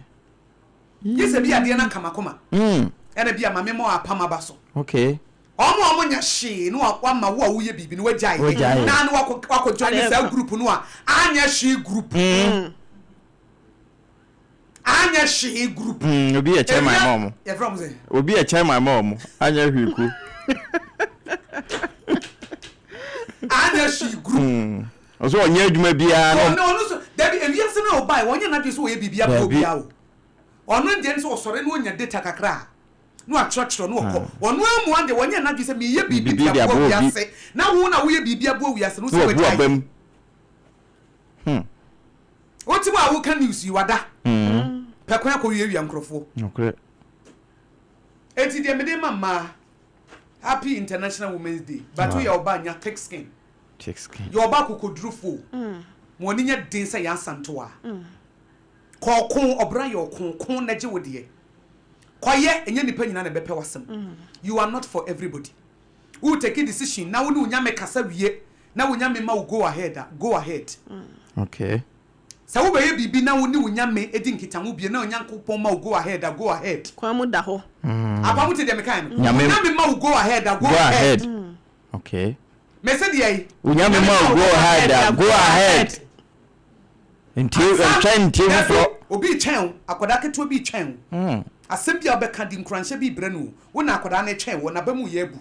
Gye sɛ bi adeɛ no aka m'akoma. Ɛna bi a ma memmɔ apam aba so. Okay. Wɔn a wɔnyɛ hwee no a wama wo a woyɛ biribi no wagyae Wagyae. na na wakɔ wakɔ join ne saa group no a anyɛ hwee group. Anyɛ hwee group. Obi yɛ chairman ma wɔn. Yɛfrɛ wɔn sɛ. Obi yɛ chairman ma wɔn. Anyɛ hwee kuo. Anyɛ hwee group. Ɔsɛ ɔnyɛ adwuma biara no. Ɔno ɔno so dabi ewiase no a ɔbae wɔnyɛ n'adwene sɛ ɔyɛ biribi aboa obiara o. Ɔno deɛ ne sɛ ɔsɔre na ɔnya data kakra a. na wakyerɛkyerɛ na ɔkɔ. Ɔno ara mua deɛ wanyɛ n'adwene sɛ meyɛ biribi de aboa wiase, na wo na woyɛ biribi aboa wiase no, wo sɛ wagyae. Wote hɔ a woka news yi, wada. Pɛ kwan akɔwiawia nkurɔfoɔ. Enti deɛ mede ma mmaa, Happy International Women's Day, but woyɛ ɔbaa nya thick skin. Yɛ ɔbaa kokodurufo. Ma w'ani nyɛ den sɛ yɛn Asantewaa. Kɔ ɔko, ɔbra yɛ ɔko, ko na gye wo deɛ. Kɔyɛ, ɛnyɛ nnipa nyinaa na ɛbɛpɛ w'asɛm. You are not for everybody. Wo take decision na wo ne wo Nyame kasa wie na wo Nyame ma wo go ahead a, go ahead. Okay. Sɛ wo bɛyɛ biribi na wo ne wo Nyame di nkitaho bie na Onyankopɔn ma wo go ahead a, go ahead. Kwan mu da hɔ. Apa mo te deɛ mekae no? Nyame. Wo Nyame ma wo go ahead a, go Go ahead. ahead. Okay. Mese deɛ yi. Wo Nyame ma wo go ahead a, go ahead. Ntie, ntwɛn ntie foforɔ. Dabi, obi retwɛn wo, akwadaa ketewa bi retwɛn wo. Asɛm bi a wobɛka de nkuranhyɛ bi rebrɛ no o, wo na akwadaa no retwɛn wo, n'aba mu reyɛ abu.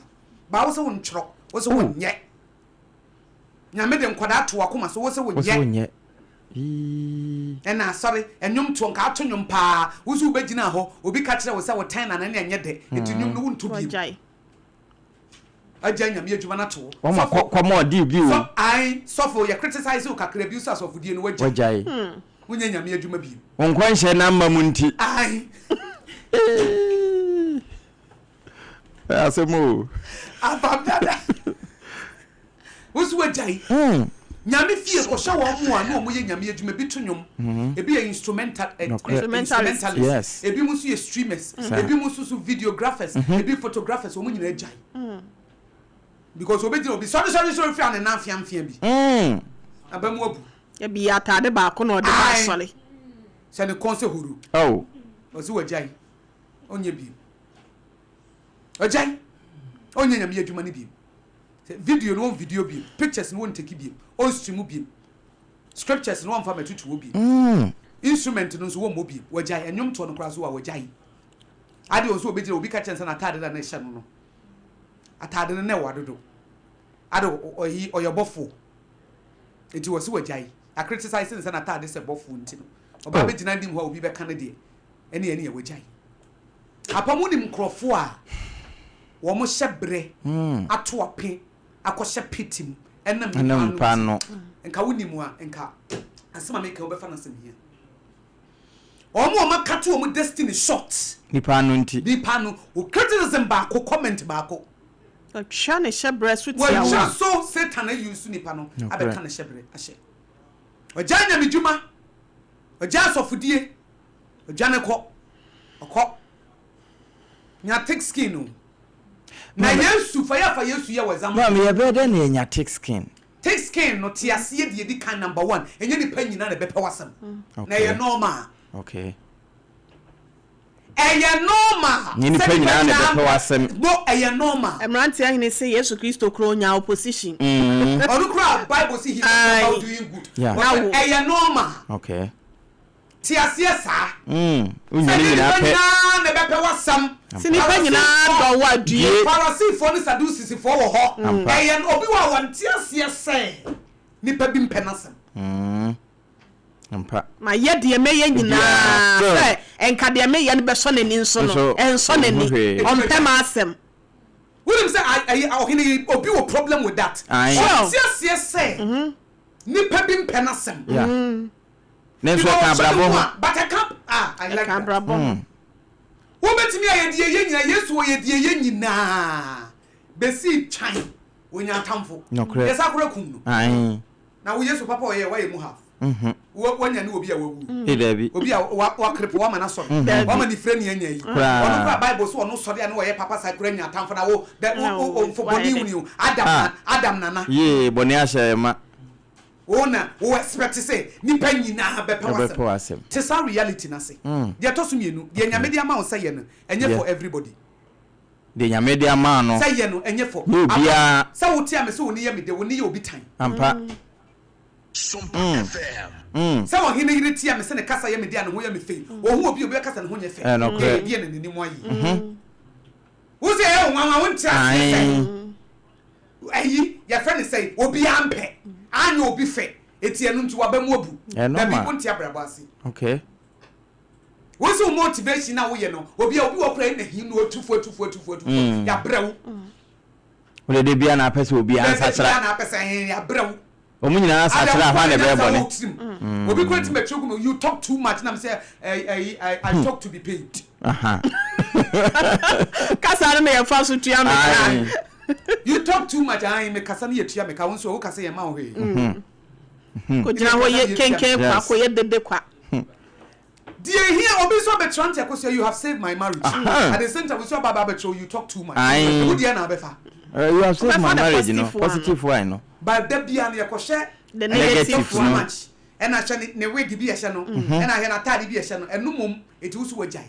Baa wo sɛ wonkyerɛ, wo sɛ wonyɛ. Nyame de nkwadaa to w'akoma so, wo sɛ Wo sɛ wonyɛ. wonyɛ. Ɛna asɔre nnwom toɔ nka ato nnwom paa wo nso wobɛgyina hɔ obi ka kyerɛ wo sɛ wo tɛn nana ne ɛnyɛ dɛ nti nnwom no wonto bio. Agya nyame adwuma no ato hɔ. Wɔn ma kɔ kɔ mɔ deal bi o. Sɔ ae sɔfo yɛ criticize wo kakra bi nso asɔfodie no wagyae. Wagyae. Wonyɛ nyame adwuma bio. Wo nkɔnhyɛ no amma mu nti. Ae. Eeii ɛyɛ asɛm o. Apam dada. Wo nso wagyae. Nyame fie kɔhyɛ wɔn mo a na wɔn yɛ nyame adwuma ebi to nnwom, ebi yɛ instrumental eh, instrumentalist, Yes. ebi mo nso yɛ streamers, ebi mo nso so videographers, ebi photographers, wɔn nyinaa agyae. Because obi gyina obi sɔre sɔre sɔre firi a ne nan mfeamfea bi. Aba mu abu. Ebi yɛ ataade baako na ɔde ba asɔre. Sɛ ne kɔn sɛ horo. Oh. Ɔsi wagyae. Ɔnyɛ biem. Ɔgyae. Ɔnyɛ nyame adwuma no biem. Sɛ video no wɔn video biem, pictures no wɔn nteki biem, wɔn stream biem, scriptures no wɔn fa mɛtutu wɔ biem, instrument no nso wɔn mmɔ biem. Wɔgyae. Ɛnwom toɔ no koraa so a wɔgyae. Adeɛ wɔn nso wɔbɛgyina obi ka kyɛn sɛ n'ataade na ɛhyɛ no no. Ataade no na ɛwɔ adodo. Ade ɔyi ɔyɛ bɔfoɔ. Eti wɔsi wɔgyae. Akritisize ne sɛ n'ataade sɛ bɔfoɔ nti no. Ɔbaa bɛgyina anim hɔ a obi bɛka no deɛ ɛne ɛne yɛ wɔgyae. Apam wonim nkurɔfoɔ a wɔn hyɛ berɛ ato ape akɔhyɛ pit mu ɛnam nipa ano nti. Nka wonim a nka asɛm a meka wobɛfa no asɛm hia. Wɔn a wɔn akato wɔn destiny short. Nipa ano nti. Nipa ano wo criticism baako comment baako. Ɔtwa ne hyɛbrɛ so tia wo. Wɔtwa so Satan ayi so nipa no abɛka ne hyɛbrɛ ahyɛ. Ɔgyae nyamedwuma, ɔgyae asɔfodie, ɔdwane kɔ, ɔkɔ. Nya thick skin o. Na Yesu, fa yɛ fa Yesu yɛ wɔ example. Maame yɛbɛyɛ dɛn na yɛanya thick skin? Thick skin no te aseɛ deɛ ɛdi kan number one, ɛnyɛ nipa nyina na ɛbɛpɛ w'asɛm. Na ɛyɛ normal. Okay. Ɛyɛ normal. Nyɛ nipa nyinaa na ɛbɛpɛ w'asɛm. No, ɛyɛ normal. Mmeranteɛ hene se Yesu Kristo kura ɔnyaa opposition. Ɔno kura Bible se he went about doing good. Yeah. Ɛyɛ normal. Okay. Te aseɛ saa. Sɛ nyɛ nipa nyinaa na ɛbɛpɛ w'asɛm. Sɛ nipa nyinaa dɔ wo a, due. Farisifoɔ ne Sadusisifoɔ wɔ hɔ. Ɛyɛ obi wɔ a wɔnte aseɛ sɛ nipa bi mpɛ n'asɛm. Mayɛ deɛ mɛyɛ nyinaa sɛ nka deɛ meyɛ no bɛsɔ n'ani nso no, ɛnsɔ n'ani. Ɔmpɛ m'asɛm. Wonim sɛ ɔhene yi, obi wɔ problem with that. Ɔnte aseɛ sɛ nipa bi mpɛ n'asɛm. Ne nso ɛka abrabɔ ho. But ɛka ah I like that. Ɛka abrabɔ ho. Wobɛtumi ayɛ deɛ ɛyɛ nyinaa Yesu ɔyɛ deɛ ɛyɛ nyinaa bɛsii twan ɔnya atamfo. Nokorɛ. Yɛsa kora kum no. Ae. Na wo Yesu papa ɔyɛ wayɛ mu half. Wo wanya ne obi a wawu. Ee daabi. Obi a wa wakrepo wama no asɔre. Wama ne fira ni anya yi. Koraa. Ɔno kora Bible so ɔno sɔre a ne ɔyɛ papa saa kora nya atamfo na wo dɛ wo wo mfo bɔne wuni o Adam na Adam nana. Yee bɔne ahyɛ yɛn ma. Wo na wo expect sɛ nipa nyinaa bɛpɛ Bɛpɛ w'asɛm. Te saa reality no ase. Deɛ ɛtɔ so mienu, deɛ Nyame de ama wo sɛ yɛ no, ɛnyɛ for everybody. Deɛ Nyame de ama wo no. Sɛ yɛ no, ɛnyɛ for. Nyɛ obiara. Ampa, sɛ wo te a me se wo nne yɛ me dɛ, wo nne yɛ obi tan. Ampa. Sɛ ɔhene yere te a me se ne kasa yɛ me dɛ a ne ho yɛ me fɛ yi, ɔhu obi a obi bɛka sɛ ne ho nyɛ fɛ. Ɛyɛ nokorɛ. Ɛyɛ deɛ na n'anim ayɛ. Wo se ɛyɛ wo nwanwa, wo nte aseɛ sɛ. Ayi yɛfrɛ no sɛn obiara mpɛ anyɛ obi fɛ eti ɛno nti waba mu abu dabi wonte abrabɔ ase okay wo sɛ wo motivation na woyɛ no obi a obi wɔ kora ɛna hin no atufo atufo atufo atufo mm. yabrɛ wo wode de bia na apɛ sɛ obi ansakyera bia na apɛ sɛ ɛn yabrɛ wo wɔn nyinaa sakyera hɔ na ɛbɛyɛ bɔne mm. obi kora ti mɛtwerɛ gu mu you talk too much na me sɛ I, I, I hmm. talk to be paid kasa no na yɛfa so tua me ka You talk too much ayi me kasa no yɛ tua me ka wo nso wo kasa yɛ ma wo hwee. Mm-hmm. Kò gyina hɔ yɛ kenken kwa kò yɛ dede kwa. Deɛ ehia obi nso abɛtra nti akosua you have saved my marriage. At the same time nso aba abɛkyerɛw you talk too much. Emu deɛ na abɛfa. Eh, you have saved my marriage no positive one no. But da bia no yɛkɔhwɛ the negative no. Much ɛna hwɛ ne wig bi ɛhyɛ no ɛna hwɛ n'ataade bi ɛhyɛ no ɛno mom eti wusu wagyae.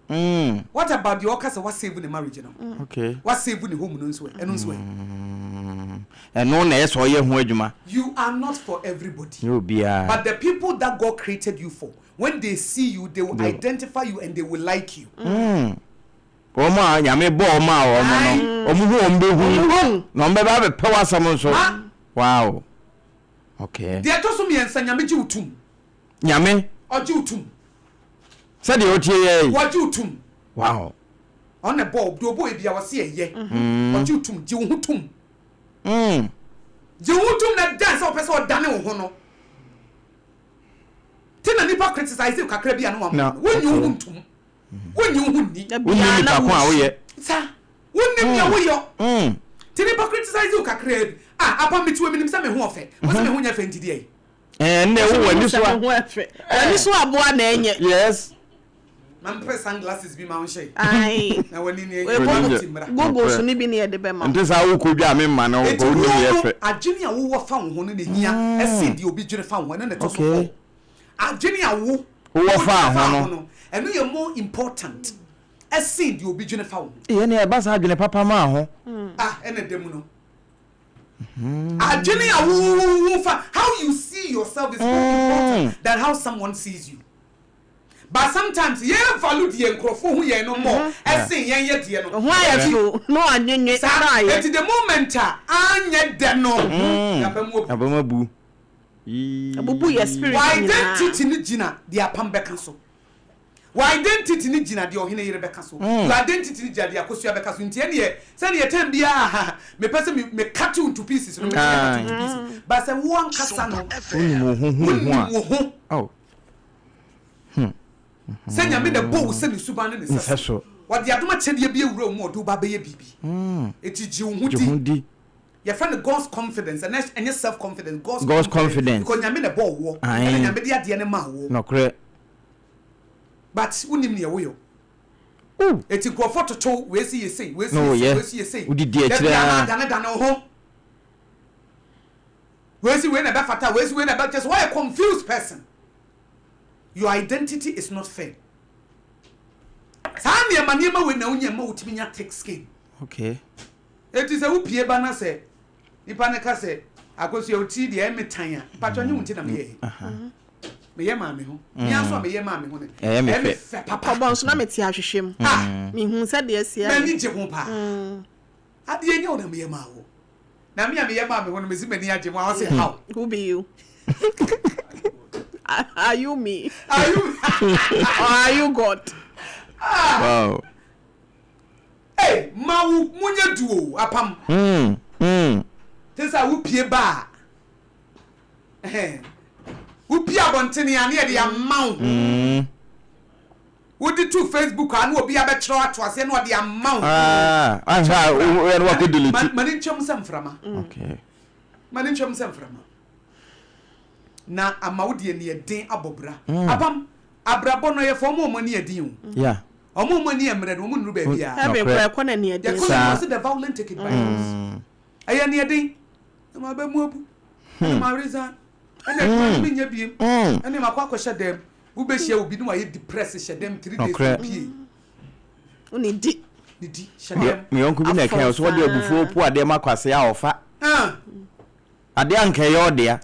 Mm. What about deɛ ɔka sɛ wa save ne marriage no? Okay. Wa save ne home no nso ɛ? Ɛno nso ɛ? Mm. Ɛno na ɛsɛ ɔyɛ ho adwuma. You are not for everybody. Nyɛ obiara. But the people that God created you for, when they see you, they will they... identify you and they will like you. Mm. Wɔn a nyame bɔ wɔn a wɔn no, wɔn ho wɔn bɛ hu, na wɔn bɛba abɛpɛ w'asɛm nso. Wow. Okay. Deɛ ɛtɔ so miɛnsa, nyame gye wo tum. Nyame. Ɔgye wo tum. Sɛdeɛ wotie yɛ yi. Wɔgye wo tum. Wow. Ɔno na ɛbɔɔ, deɛ ɔbɔɔ yɛ bia ɔse ɛyɛ. Ɔgye wo tum, gye wo ho tum. Gye wo ho tum na dan sɛ ɔpɛ sɛ ɔdane wo ho no. Ti na nipa criticize wo kakra bi a na wama no. Wonnye wo ho ntum. Wonnye wo ho nni. Wonnim nipa ko a woyɛ. Sa, wonnim nea woyɔ. Ti nipa criticize wo kakra bi. Ah, apa mete wɔ menim sɛ me ho ɔfɛ. Wo sɛ me ho nyɛ fɛ nti deɛ yi. Ɛɛ, nnɛ wo w'ani so a. W'ani so aboa na ɛnyɛ. Yes. Ma mpɛ sunglasses bi ma wo nhyɛ. Ae. Na w'ani ni ɛnyɛ ti mmra. Goggles ni bi na yɛde bɛma wo. Nti saa wokɔ dwa a me mma no wokɔ wonim yɛ fɛ. Adwene a wowɔ fa wo ho no na ehia ɛsen deɛ obi dwene fa wo ho, ɛno na ɛtɔ so four. Adwene a wo wowɔ fa ho no, ɛno yɛ more important ɛsen deɛ obi dwene fa wo ho. Ee, ɛnna ɛba saa adwene papa maa ho. Ah, ɛna ɛda mu no. Adwene a wo fa, how you see yourself is more important than how someone sees you. But sometimes yɛn value deɛ nkurɔfoɔ hu yɛn no more ɛsen yɛn yɛ deɛ no. Ho ayɛ fo na wanwenwe na ayɛ. Eti the moment a anyɛ dɛ no, yaba mu abu. Yaba mu abu. Abubu yɛ spirit nyinaa. W'identity no gyina deɛ apam bɛka so. W'identity no gyina deɛ ɔhene yere bɛka so. Your identity no gyina deɛ akosua bɛka so. Nti ɛneɛ sɛdeɛ time biara mepɛ sɛ me me cut you into pieces no, mɛtumi a cut you into pieces. But sɛ wo ankasa no, Wonim wo ho hu wo ho a. wonim wo ho. Oh. Sɛ Nyame na ɛbɔɔ wo sɛ ne suban ne ne sɛso. Ɔde adom akyɛdeɛ bi awura wo mu a ɔde wo ba abɛyɛ biribi. Enti gye wo ho di. Yɛfrɛ no God's confidence, ɛnɛ ɛnyɛ self confidence, God's, God's confidence. Because Nyame na ɛbɔɔ woɔ, ɛna Nyame de adeɛ no maa woɔ. Nɔkorɛ. But wonim neɛ woyɔ. Eti nkurɔfoɔ toto wei si yɛ sei, wei si yɛ sei, wei si yɛ sei. Wodidi akyire ara. Da biara na adane dane wo ho. Wei si wei na ɛbɛfata, wei si wei na ɛbɛ, kyɛ sɛ woayɛ confused person. Your identity is not fair. Saa nneɛma nneɛma wei na wonya ma wotumi nya thick skin. Okay. Eti sɛ wopie ba na sɛ nipa no ka sɛ akosua wo ti deɛ ɛme tan a, mpatwa nye wo nti na meyɛ yi. Meyɛ maa me ho. Mea nso a meyɛ maa me ho no, ɛyɛ me fɛ papa. Ɔbɔ nso na mete ahwehwɛ mu. Ah! Mehu sɛ deɛ asi ayɛ. M'ani gye ho paa. Adeɛ nyɛ wo na meyɛ maa wo. Na me a meyɛ maa me ho no, mese m'ani agye ho a, ɔse how? Who be you? Are you me? Are you Or are you God? Ah. Wow. Hey, ma wo munya du o apam. Te sɛ wo pie ba a. Wo pie abɔntene a ne yɛde ama wo. Wode to Facebook a na obi abɛkyerɛw ato aseɛ na ɔde ama wo. Ah, ahwɛ a woyɛ no wakɔ delete. Ma ne ntwam sɛ mframa. Okay. Ma ne ntwam sɛ mframa. Na ama wo deɛ neɛ den abɔ bra. Apam, abrabɔ no ɛyɛ fɔ ɔmo a ɔmo ani yɛ den o. Yeah. Ɔmo a ɔmo ani yɛ mmerɛ no ɔmo nnuru baabi a. Heaven kora ɛkɔ na neɛ den. Yɛkɔ na ɔse the violent take it by force. Ɛyɛ neɛ den. Na ma bɛ mu abu. Ɛna ma resign. Ɛna adwuma no menyɛ biem. Ɛna makɔ akɔhyɛ dɛm. Wobɛhyia obi na wayɛ depressed hyɛ dɛm 3 days opie. Ne di. Ne di hyɛ dɛm. Me yɔnko bi na ɛka ɔsɛ wɔde abufuo po adeɛ ma kwase a ɔfa. Adeɛ anka ɛyɛ ɔdea.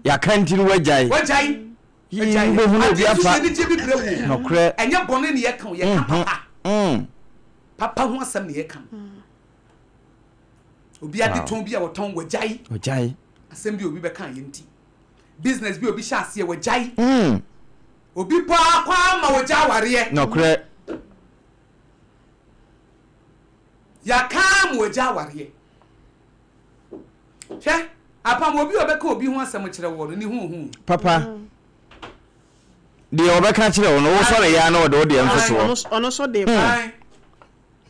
Yɛaka nti no wagyae. Wagyae. Yii wobɛhunu obi afa. Adeɛ anigye bi brɛ wo. Nɔkorɛ. Ɛnyɛ bɔne ne yɛka o, yɛka papa. Papa ho asɛm ne yɛka no. Obi ade tɔn bi a wɔtɔn wagyae. Wagyae. Asɛm bi obi bɛka yɛ nti. Business bi obi hyɛ aseɛ wagyae. Obi paa kwaa ma wɔgya awareɛ. Nɔkorɛ. Yɛaka ma wɔgya awareɛ. Hwɛ, apam obi a ɔbɛka obi ho asɛm kyerɛ woɔ no, ne ho hu. Papa, deɛ ɔbɛka kyerɛ wo no, wosɔre yɛ a na ɔde wo deɛ nso toɔ. Ɔno nso de ba.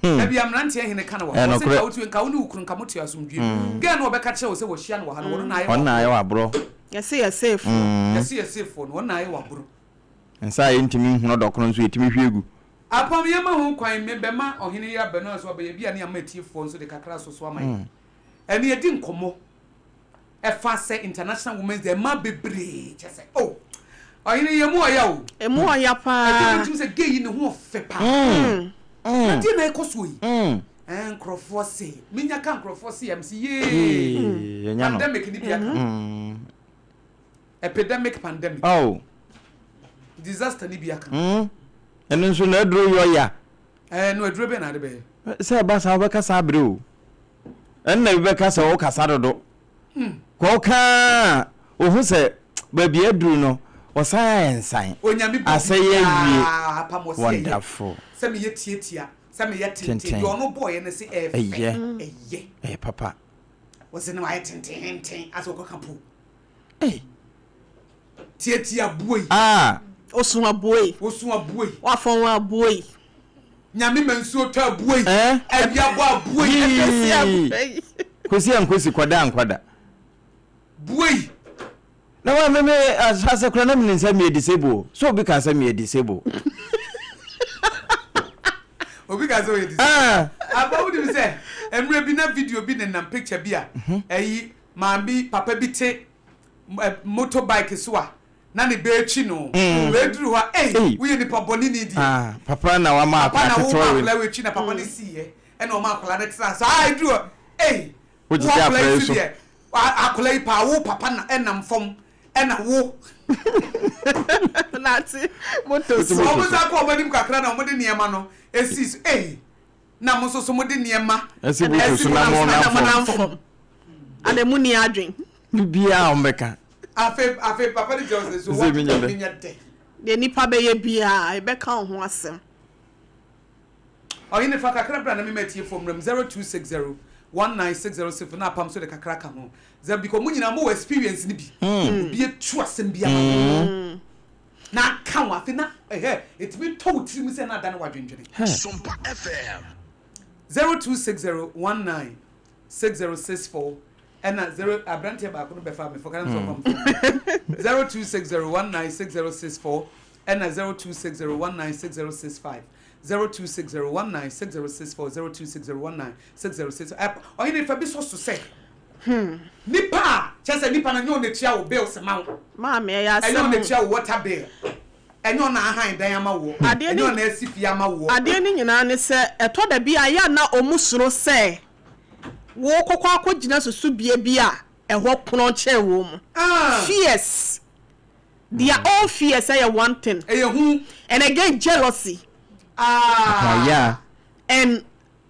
Dabi a mmeranteɛ hene ka no wɔ ha. Ɔse nka wotu nka wo ne wo kunu nka mote asomdwie mu. Girl no ɔbɛka kyerɛ wo sɛ wɔahyia no wɔ ha no, ɔno na ayɛ Ɔno na ayɛ w'aborɔ. Yɛse yɛseefoɔ. Yɛse yɛseefoɔ no, ɔno na ayɛ w'aborɔ. Nsa a yɛntumi nhunu ɔdɔ korɔ nso yɛtumi hwie gu. Apam yɛma ho kwan me bɛma ɔhene yi abɛ no nso abɛyɛ bi a ne ama atiefoɔ nso de kakra aso so ama yɛn. Ɛne yɛdi nkɔmmɔ ɛfa sɛ International Women's Day mmaa bebree kyɛ sɛ oh ɔhene yi emu ɔya o. Emu ɔya paa. Ɛdi mu tumi sɛ gay yi ne ho ɔfɛ paa. Na deɛ na ɛkɔ soɔ yi. Ɛɛ nkorɔfoɔ se menya ka nkorɔfoɔ se yam se yee pandemic ni bi aka. Epidemic pandemic. Oh. Disaster ni bi aka. Ɛno nso na aduro yɛ ɔya. Ɛɛ no aduro bɛn na ade bɛyɛ. Sɛ ɛba saa wobɛka saa bere o. Ɛnna bi bɛka sɛ wokasa dodo. Kɔ ɔka a ohu sɛ baabi aduru no. Ɔsan ayɛ nsan. Onyame bɔ Asɛe awie. biribiara apam ɔse ɛyɛ. Wonderful. Sɛ meyɛ tiatia, sɛ meyɛ tenten, Tenten. deɛ ɔno bɔɔyɛ no se ɛyɛ fɛ. Ɛyɛ. Ɛyɛ. Ɛyɛ papa. Wɔse no ayɛ tententen asɛ ɔkɔka po. Ei. Tiatia buoi. Ah. Osun abuoi. Osun abuoi. Wafɔn abuoi. Nyame ma nsuo tɔ abuoi. Eh? Awia bɔ abuoi. Yii. Kwesi ankwesi kɔda ankɔda. Buoi. Na wa me me asase kora na menim sɛ meyɛ disable. So obi ka sɛ meyɛ disable. Obi ka sɛ ɔyɛ disable. Ah. Aba wonim sɛ mmerɛ bi na video bi nenam picture bi a ɛyi maame papa bi te motorbike so a na ne ba retwi no. Wei duru hɔ a, ei, woyɛ nipa bɔne ni deɛ. Ah, papa na wama Papa na akwadaa wo ketewa ma wei. akwadaa wei twi na papa no siiɛ ɛna ɔma akwadaa no tena so. Ah, eduru hɔ, ei, wo Wogyegye akwadaa akwadaa yi yi so so. deɛ, akwadaa yi paa, wo papa na ɛnam fam ɛna wo. Nate moto so. Wɔn nsa kɔ wɔn anim kakra na wɔde nneɛma no esi so, ei, na mo nso so mode nneɛma Ɛsi moto so na mo nam fam. Ada mu ni adwen. Biribiara a wɔbɛka. Afei afei papa no gyina hɔ sɛ so Sɛ what menyɛ dɛ. menyɛ dɛ. Deɛ nipa bɛyɛ biara yɛbɛka wo ho asɛm. Ɔhene fa kakra bra na mema atiefoɔ mmram 0260 1960 na apam so de kakra ka ho zɛ because mo nyinaa mowɔ experience no bi obi atu asɛm bi ama wo na aka wo afei na ɛhɛ ɛtumi tɔ wo tirim sɛ na adane w'adwendwene. Sompa FM. 0260 196064 ɛna 0 aberanteɛ baako no bɛfa me fo kana sɛ ɔfa me fo 0260 196064 ɛna 0260 196065 0260 196064 0260 196065 ɔhene fa bi sɔ so sɛ nipa a kyɛ sɛ nipa no nyɛ ɔna tua wo bills ma wo Maame ɛyɛ ɛnyɛ ɔna asɛm. tua wo water bill ɛnyɛ ɔna ahan dan ama wo Adeɛ ɛnyɛ ne- ɔna asi fie ama wo. Adeɛ no nyinaa ne sɛ ɛtɔ da bi a yɛ a na ɔmu soro sɛ wokɔkɔ akɔgyina susubea bi a ɛhɔ korɔn kyɛn wɔ mu. Ah. Fears. Their own fears ɛyɛ one thing. Ɛyɛ hu. And again jealousy. Ah. Yeah. And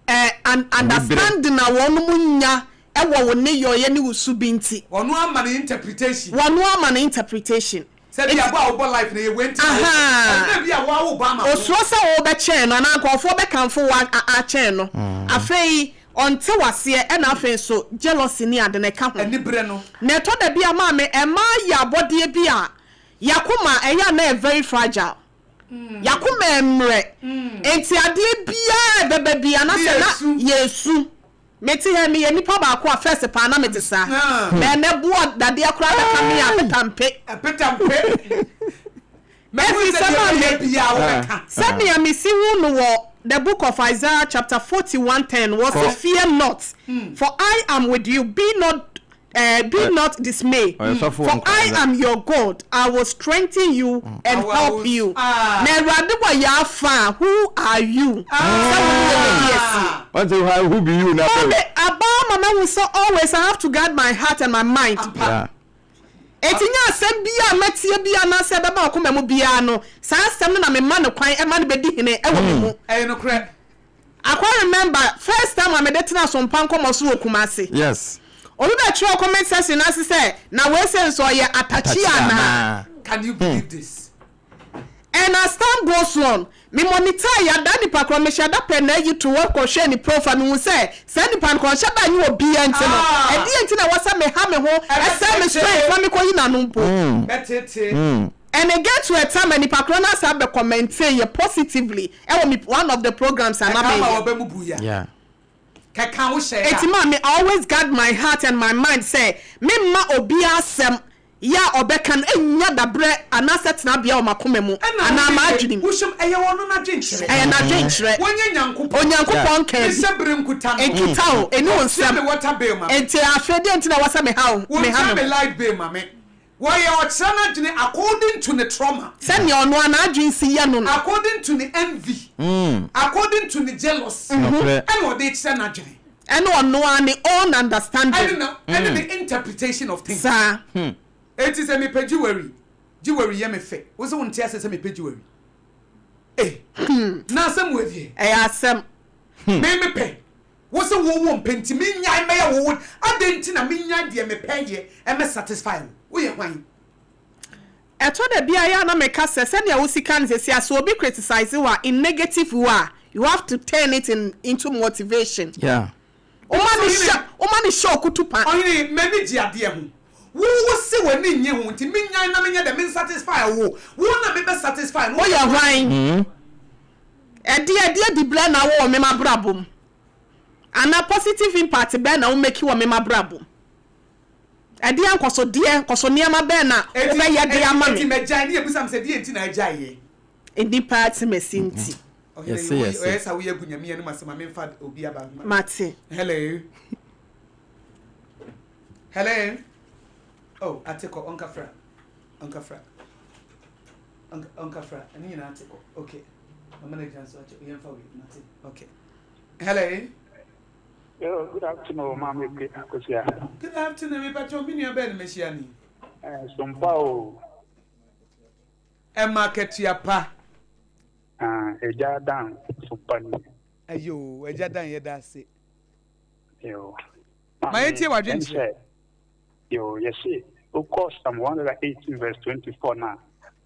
an understanding a wɔn mu nya ɛwɔ wo ne yɔyɛ ne wo su bi nti. Ɔno ama ne interpretation. Wɔn ama ne interpretation. Sɛ bi abo a wobɔ life na yɛ wei nti. Aha. Ɛsɛ bi a wɔawo ba ama wo. Osuro sɛ wɔbɛkyɛn no anaa nkurɔfoɔ bɛkamfo wo akyɛn no. Afei ɔnte waseɛ ɛna afei nso jealousy ne ade na ɛka ho. Ɛni berɛ no. Na ɛtɔ da bi a maame ɛmaa yɛ abɔdeɛ bi a yakoma ɛyɛ a na yɛ very fragile. Yakoma mmerɛ. Nti adeɛ biara ɛbɛba bi anasɛ na yɛsu. Mete ha meyɛ nipa baako a first paa na mete saa. Na ɛnɛ boɔ dadeɛ koraa bɛka me a petampe. Petampe. Ɛfiri sɛ maame sɛnea mesi hu no wɔ the book of Isaiah chapter 41:10 wɔ sɛ fear not, for I am with you, be not dismayed, for I am your God, I will strengthen you and help you. Na Awurade wɔ yɛ afa, who are you sɛ wo ne yɛ bɛdi asi? Wɔn sɛ who be you na bɛ. Maame abaa mama hu sɛ always I have to guard my heart and my mind. Eti nye asɛm bia a mɛtie bia anaasɛ ɛbɛba ɔkoma mu biara no, saa asɛm no na mema no kwan ɛma no bɛdi hene ɛwɔ me mu. Ɛyɛ nokorɛ. Akɔ remember first time a mede tena Sompa nkɔmmɔ so wɔ Kumase. Obi bɛtwerɛ comment section ase sɛ na wei sɛ nso ɔyɛ atakyi anaa. Can you believe this? And as time goes on, me monitor yada nipa korɔ mehyɛ da pɛ na ayi to hɔ kɔhwɛ ne profile, mehu sɛ saa nipa no korɔ ɔnhyɛ da nye obiara nti no ɛdeɛ nti na ɛwɔ sɛ meha me ho ɛsɛ me strength na mekɔyi n'ano mpo. Bɛtete. And it get to a time a nipa korɔ no asa abɛ comment yɛ positively ɛwɔ me one of the programs a na Ɛka ma meyɛ. wɔbɛ mu bu ya. Kɛka wo hyɛ Eti ya. maa me I always guard my heart and my mind sɛ me mma obiara asɛm yɛ a ɔbɛka no enya dabrɛ anaasɛ tenabea wɔ m'akoma mu anaa m'adwene mu. Wohyɛm ɛyɛ wɔn no n'adwenkyerɛ. Ɛyɛ n'adwenkyerɛ. Wɔnyɛ Nyankopɔn. Onyankopɔn nka bi. Mesɛ bere nkuta no. Nkuta o, ɛni wo Wɔntua nsɛm. me water bill ma me. Nti afei deɛ nti na ɛwɔ sɛ meha wo, meha Wɔntua me me ho. light bill ma me. Wɔyɛ ɔkyerɛ n'adwene according to ne trauma. Sɛnea ɔno a n'adwene si yɛ no. According to ne envy. According to ne jealousy. Nokorɛ. Ɛna ɔde kyerɛ n'adwene. Ɛne ɔno a ne own understanding. Ɛne ne interpretation of things. Saa. Eti sɛ mepɛ jewelry, jewelry yɛ me fɛ. Wo sɛ wo nte ase sɛ mepɛ jewelry. Eh. Na asɛm wɔ deɛ. Ɛyɛ asɛm. Me mepɛ. Wo sɛ wo wo mpɛ nti menyae mɛyɛ wo wo. Adɛn nti na menyae deɛ mepɛ yɛ ɛmɛ satisfy wo? Woyɛ hwan? Ɛtɔ da bi a ɛyɛ a na meka sɛ sɛnea wosi ka no seesei a sɛ obi criticise wo a in negative way a you have to turn it in into motivation. Yeah. Woma no hyɛ woma no hyɛ okutupa. Ɔhene, m'ani gye adeɛ ho. Wo wo se w'ani nnye ho nti menyan na menyɛ dɛ men satisfy wo. Wo na me bɛ satisfy no. Woyɛ hwan? Ɛdeɛ ɛdeɛ dibrɛ na wowɔ me m'abrabɔ mu? Anaa positive impact bɛn na wo make wɔ me m'abrabɔ mu? Ɛdeɛn nkɔsodeɛ, nkɔso nneɛma bɛn na wobɛyɛ de ama me? Enti magyae, ne yɛbisa me sɛ, Deɛn nti na agyaeɛ? Nnipa atemasi nti. Ɔhene, ɔyɛ saa woyɛ agu Nyame anim ase ma memfa obi aba. Mate. Hello. Hello. Oh, ate kɔ, ɔnkafra. Ɔnkafra. Ɔnkafra. Ɛne nyinaa ate kɔ. Okay. Mama no agyina so akyɛ. Yɛmfa wei. Mate. Okay. Hello. Yo, good afternoon, Maame Akosua. Good afternoon, me pacho, me nua bɛn na mehyia ni. Eh, sompa o. Ɛma akatua pa. Ah, Agya Dan sompa ni. Ayo, Agya Dan yɛda ase. Yo. Ma yɛntie w'adwenkyerɛ. Yo, yɛse wokɔ Psalm 118 verse 24 na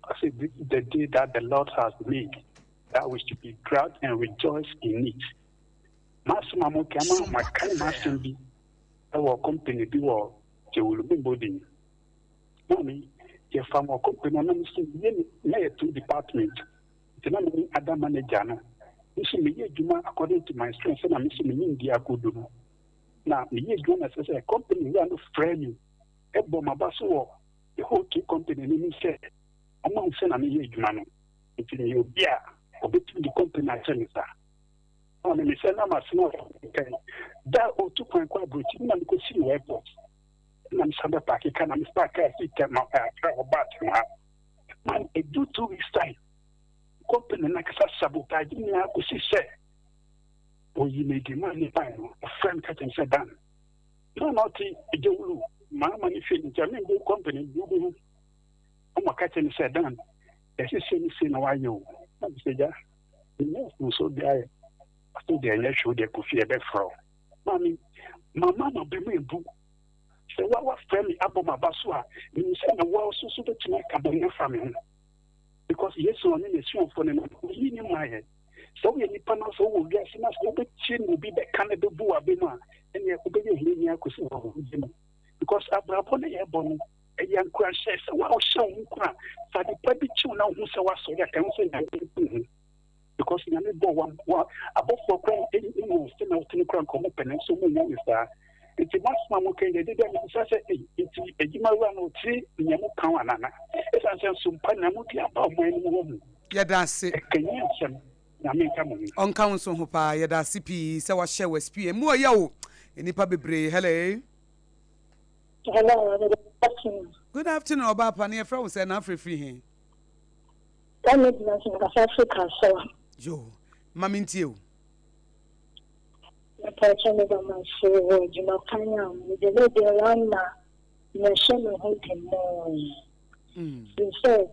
ɔse this is the day that the Lord has made that we should be glad and rejoice in it. M'asɛm a moka ama makae m'asɛm bi wɔ company bi wɔ Jewulu Mbodin. Maame, yɛfa wɔ company no na me nso meyɛ na yɛ two department. Nti na me ne other manager no. Me nso meyɛ adwuma according to my strength sɛ na me nso me nimdeɛ akodu no. Na meyɛ adwuma na ɛsɛ sɛ company wura no frɛ me ɛbɔ m'aba so wɔ the whole two company no anim sɛ ɔma wo sɛ na meyɛ adwuma no. Nti meyɛ obi a ɔbɛtumi de company ahyɛ me nsa. Maame me sɛ na masena nkan da a ɔtu kwan kɔ aburokyi na mekɔsii wɔ airport na mesan bɛ paake ka na mefa kaa fi tɛma akra hɔ baa tɛma ha man ɛdu 2 weeks time, company no akasa sabotage nyinaa kɔsi sɛ ɔyi me di ma ne ban no. Ɔfrɛ me ka kyɛm sɛ Dan na ɔte Gyawulu maama ne fie nti a membɔ company bi wobɛhu. Ɔma ka kyerɛ me sɛ, Dan, ɛsɛ sɛ ne sei na wayɛ o. Na mesɛ, gya menyɛ mfomsoɔ biara yɛ. Ɔsɛ deɛ ɛnyɛ hwee, deɛ kɔ fie ɛbɛfrɛ wo. Maame, mama ma bɛ mu ebu sɛ wa wafrɛ me abɔ m'aba so a, menim sɛ na wa nso so bɛtumi aka bɔne afa me ho because Yesu ɔne n'asuafoɔ no nam ɔyi ne maayɛ. Sɛ woyɛ nipa na sɛ wowɔ wiase na sɛ wobɛtie ne obi bɛka no bɛbu w'abɛ mu a, ɛneɛ wobɛyɛ ohiani akɔsi wɔ wogye mu because abrabɔ no yɛbɔ no ɛyɛ nkuranhyɛ sɛ wa wohyɛ wo ho nkura fa nipa bi kyew na wohu sɛ woasɔre a, ka ho sɛ Nyame bu ho because Nyame bɔ wa wa abɔfoɔ kora ɛmu sɛ na wotene kora nkɔmmɔ pɛ nanso mu nya ne saa. Nti masoma mo kɛn deɛ de bia mebisa sɛ, ei, nti adwuma wura no ɔtiri nea mo ka anana ɛsiane sɛ nsompa nea mode aba ɔman no mu hɔ mu. Yɛda ase. Ɛkanyi asɛm. Nyame nka mo ho. Ɔnka wo nso ho paa. Yɛda ase pii sɛ wahyɛ wo experience mu ɔyɛ o nnipa bebree. Hello. Hello, good afternoon. Good afternoon, ɔbaa pa ne yɛfrɛ wo sɛ na afrɛ firi he? Ghana gyina so nkasa firi Kasoa. Yo, ma mentie o. Mepɛkyɛ meda mo ase wɔ adwuma pan a mede ne deɛ wama mehyɛ me ho den mɔɔ. Firi sɛ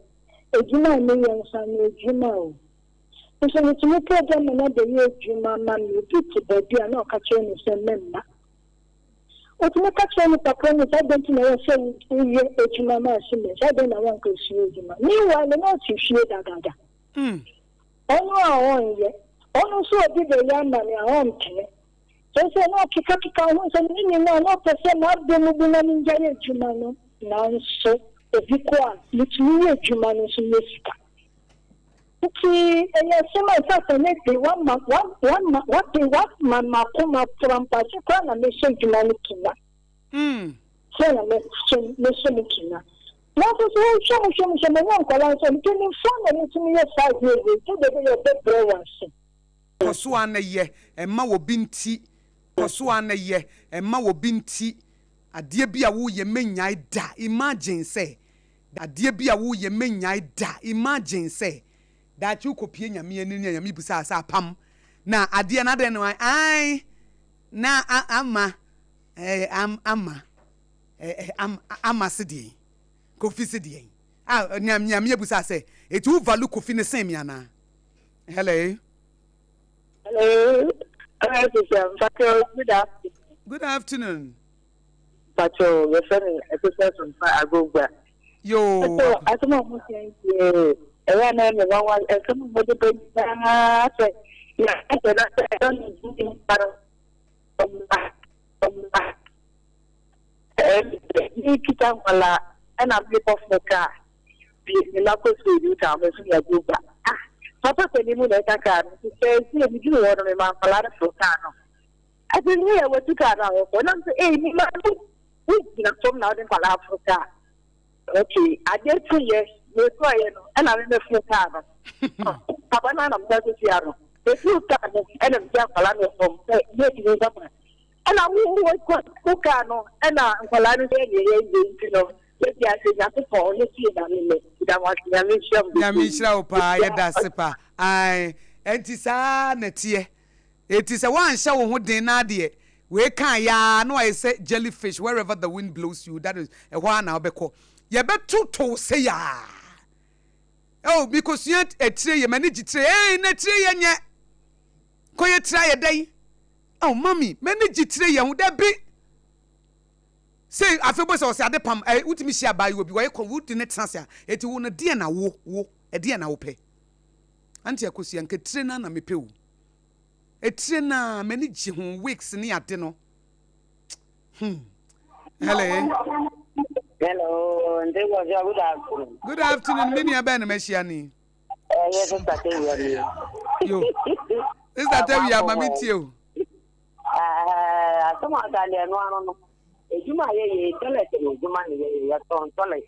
adwuma a meyɛ nsa no adwuma o. Nso metumi pɛ dɛ ma no abɛyɛ adwuma ma me, obi te baabi a na ɔka kyerɛ me sɛ memma. Wotumi ka kyerɛ nipa korɔ no sɛ adɛn nti na ɛwɔ sɛ woyɛ adwuma ma Siemens, adɛn na woankɔsua adwuma? Meanwhile na ɔte fie dadaada. Ɔno a ɔnyɛ, ɔno nso obi bɛyɛ ama me a ɔmpene. Kyerɛ sɛ na ɔkekakeka ho nsɛm ne nyinaa na ɔpɛ sɛ m'abɔ mu bu na mengyae adwuma no, nanso obi kɔ a metumi yɛ adwuma no nso nyɛ sika. Nti ɛyɛ asɛm a ɛsɛ sɛ ne de wama wama wade wama m'akoma afura mpo ase koraa na mehyɛ adwuma no kina. Sɛ na mehyɛ mehyɛ mu kina. Nanso so wohwɛ mu hwɛ mu hwɛ mu ɛnyɛ nkwadaa nso mpanimfoɔ na wɔtumi yɛ saa adeɛ wei sɛdeɛ ɛbɛyɛ ɔbɛbrɛ wɔn ase. Kɔ so ara na yɛ, mma obi nti. Kɔ so ara na yɛ, mma obi nti. Adeɛ bi a woreyɛ mɛnnyae da, imagine sɛ. Adeɛ bi a woreyɛ mɛnnyae da, imagine sɛ. Daakye wokɔpue Nyame anim ne Nyame bisa wo sɛ apam na adeɛ no adɛn na wayɛ, ae na ama eh, ama eh, ama se deɛn, Kofi se deɛn, ah, Nyame abusa sɛ, eti wo value Kofi ne sen me anaa? Hello. Hello. Hello, sister. Mpacho, good afternoon. Good afternoon. Mpacho, yɛfrɛ me Akosua Sompa Agogba. Yoo. So asɛm a mo ka yi deɛ ɛyɛ a na ɛyɛ me nwanwa nsɛm a mode ba nyinaa sɛ yɛasɛ na sɛ ɛdɔ ne di nipa no ɔma ɔma ɛɛ kita nkwalaa ɛna mekɔfo kaa bi me mma kɔ sukuu edu ta ɔmo nso yɛ go ba ah papa panin mu na ɛka kaa no nti sɛ ɛsi emi duru hɔ no me ma nkwadaa no foro kaa no ɛti ne yɛ wɔtu kaa no a wɔkɔ nam sɛ ee mi ma no wogyina fam na wɔde nkwadaa foro kaa okay adeɛ kye yɛ mekɔ yɛ no ɛna me mɛforo kaa no papa no anam sa sisi ano meforo kaa no ɛna me gya nkwadaa no fam sɛ yɛ ti mi papa ɛna wo wo wo kaa no ɛna nkwadaa no sɛ yɛ yɛ yɛ nti no. Yɛdi ase Nyankopɔn ɔno fie na me me da mo ase Nyame nhyira mo Nyame bebree. nhyira wo paa yɛda ase paa ae ɛnti saa na ɛteɛ ɛti sɛ woanhyɛ wo ho den na adeɛ wei kaa yaa na wayɛ sɛ jelly fish wherever the wind blows you that is ɛhɔ ara na wobɛkɔ yɛbɛto tow sɛ yaa oh mekɔsua etire yɛ m'ani gye tire ee na tire yɛ nyɛ kɔyɛ tire ayɛ dɛn oh mami m'ani gye tire yɛ ho dabi Sei afei wobɛhu sɛ ɔsɛ ade pam ɛ wotumi hyia abaayewa bi wɔyɛ kɔn wodi ne tena ase a eti wo no deɛ na wo wo ɛdeɛ na wopɛ Auntie Akosua nka tire na na mepɛ o etire na m'ani gye ho wigs ne ade no hmm hello Hello, Auntie Akosua, good afternoon. Good afternoon, me nua bɛn na mahyia ni. Ɛyɛ Sister Tewia ni. Yo, Sister Tewia, ma me tie o. Ɛɛ asɛm a ɔka deɛ ɛno ano no, adwuma a yɛyɛ yi, tɔlɛt no adwuma na yɛyɛ, yɛtɔn tɔlɛt.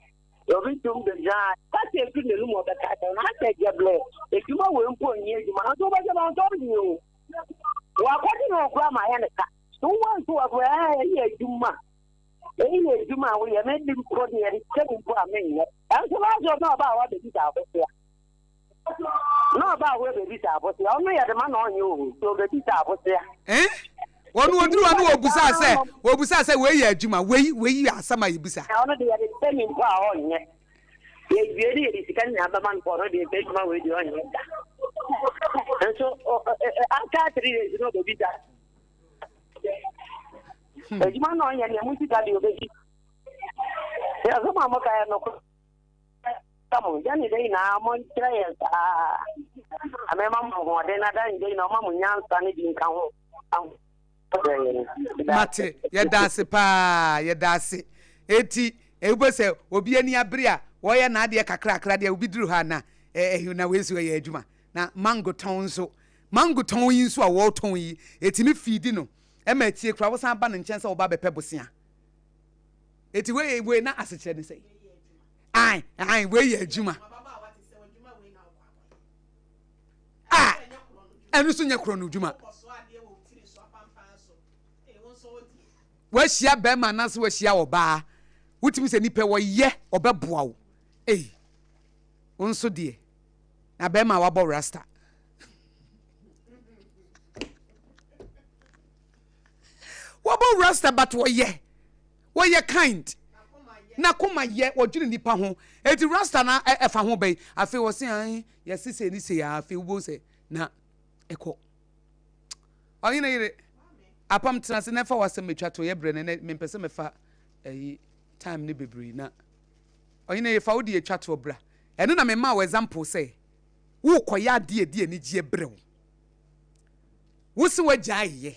Obi tum bɛgyina a, kasa efiri n'anum a ɔbɛka akyerɛ no, asɛ gyɛblɛ, adwuma wei mpo nyɛ adwuma, nanso wobɛgye no ɔntɔ bi o. Wakɔgye no koraa ma ayɛ ne ka. So wowɔ nso wɔ ɛɛ ɛyɛ adwuma. Eyi yɛ adwuma a woyɛ, me de mpo deɛ yɛde kyɛ me mpo a menyɛ. Ɛnso last year na ɔbaa hɔ abɛbisa abosea. Na ɔbaa hɔ abɛbisa abosea. Ɔno yɛde ma na ɔnyɛ o, nti ɔbɛbisa abosea. Eh? Wɔn wɔduru hɔ no wɔbusa sɛ wɔbusa sɛ wei yɛ adwuma wei wei yɛ asɛm a yɛbusa. Ɔno deɛ yɛde kyɛ me mpo a ɔnyɛ. Yɛwie ne yɛde sika nyinaa bɛma no ɔno deɛ sɛ adwuma wei deɛ ɔnyɛ da. Nso aka 3 days na ɔbɛbisa. Hmm. Adwuma na ɔnyɛ nea mu sika deɛ ɔbɛdi. Asɛm a moka yɛ nokorɛ mo gya ne dɛ nyinaa monkyerɛ yɛn saa. Amɛma mo ahoɔden na da ne dɛ nyinaa ɔma mo nyansa ne bi nka ho. Mate, yɛda ase paa, yɛda ase. Eti, wobɛ sɛ obi ani abere a wɔyɛ n'adeɛ kakrakra deɛ obi duru hɔ a na ɛɛ na wei nso ɛyɛ adwuma. Na mango tɔn nso, mango tɔn yi nso a wɔretɔn yi, etumi fiidi no. Ɛma akyire koraa wosan ba ne nkyɛn sɛ woba abɛpɛ bosea. Eti wei wei na asekyerɛ ne sɛ. Ae, ae, wei yɛ adwuma. A, ɛno nso nyɛ korɔ no dwuma. Wahyia bɛrima anaasɛ wahyia ɔbaa. Wotumi sɛ nipa wɔyɛ ɔbɛboa wo. Ei, wo nso deɛ, na bɛrima a wabɔ rasta. Wɔbɔ rasta but wɔyɛ wɔyɛ kind na koma yɛ wɔdwene nipa ho eti rasta na ɛfa ho bɛyi afei wɔse an yɛse sei ne sei afei wobɛhu sɛ na ɛkɔ ɔhene yere apam tena ase na ɛfa w'asɛm metwa to yɛ brɛ no nɛ mempɛ sɛ mɛfa ɛyi time ne bebree na ɔhene yere fa wo deɛ twa toɔ bra ɛno na mema wo example sɛ Worekɔyɛ adeɛ a ɛde anigyeɛ brɛ wo. Wo se woagyae yɛ.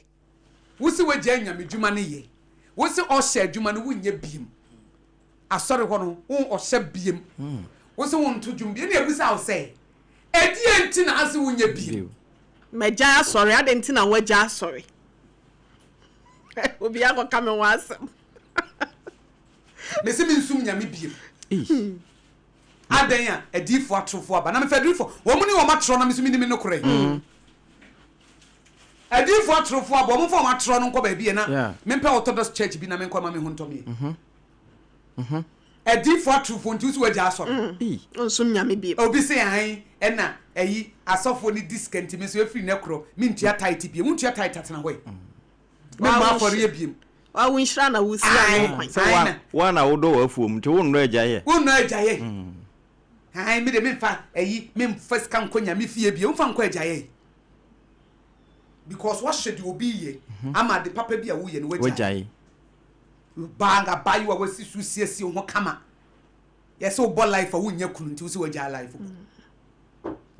Wo se woagyae nyamedwuma no yɛ. Wo se ɔhyɛ adwuma no wonyɛ biem. Asɔre hɔ no wo ɔhyɛ biem. Wo se wonto dwom biem. Ɛna ɛbusa wo sɛ, ɛdeɛn nti na ase wonyɛ biem? Magyae asɔre, adɛn nti na woagyae asɔre? Obi akɔka me ho asɛm. Mese mensum Nyame biem. Adɛn a adiyifoɔ atorofoɔ aba? Na mefa adiyifoɔ, wɔn ne wɔn atorɔ na me nso menni me nokorɛ. Mm. Adiyifoɔ atorofoɔ aba, wɔn mfa wɔn atorɔ no nkɔ baabi yɛ na mempɛ Orthodox church bi na menkɔ ma me ho ntɔ meɛ. Mm-hmm. Mm-hmm. Adiyifoɔ atorofoɔ nti wosi wagya asɔre. Mm. Nsom nyame bi. Obi se ahan ɛna ɛyi asɔfoɔ ne di sika nti me nso efiri ne korɔ mentua tight biem. Wontua tight atena hɔ yi. Mm. Memmɔ afɔreɛ biem. Wa wo nhyira na wosi ano kwan. Sɛ wa na wodɔ w'afuom nti wonnɔ agya yɛ. Wonnɔ agya yɛ. Ae me de memfa ayi memfa sika nkɔ nyame fie bio mfa nkɔ agya yɛ. Because wahyɛ deɛ obi yɛ mhm. ama ade papa bi a woyɛ no wagyae. Baa abaayewa wasi so siesie ho kama. Yɛsɛ wobɔ life a wonnya kunu nti wo sɛ wagyaa life kɔ.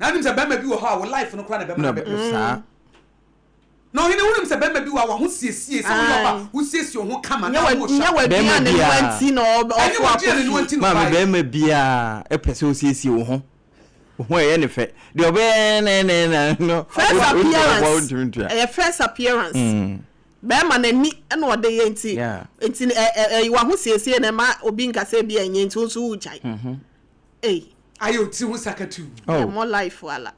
Na wonim sɛ bɛrima bi wɔ hɔ a wo life no koraa na bɛma no bɛpɛ. Saa. Na ɔhene wonim sɛ bɛrima bi wɔ hɔ a w'ahosiesie sɛ woyɛ ɔba wosiesie wo ho kama na wo Nyɛ w'aduane noa nti na ɔfo Ɛnyɛ w'aduane noa akɔ nti na Maame ɔbaeɛ. bɛrima biara pɛ sɛ osiesie wo ho. Wo ho ɛyɛ ne fɛ. Deɛ ɔbɛyɛ nɛnɛnɛ no First wontumi appearance wontumi ntua. ɛyɛ first appearance. Bɛrima n'ani na ɔde yɛ nti nti ɛ ɛ ɛyi w'ahosiesie na ɛma obi nka sɛ ebi ɛnyɛ nti wo nso wogyae. Ei. Ayɛ wo tiri ho sakatuu. Ɛmmɔ life ala.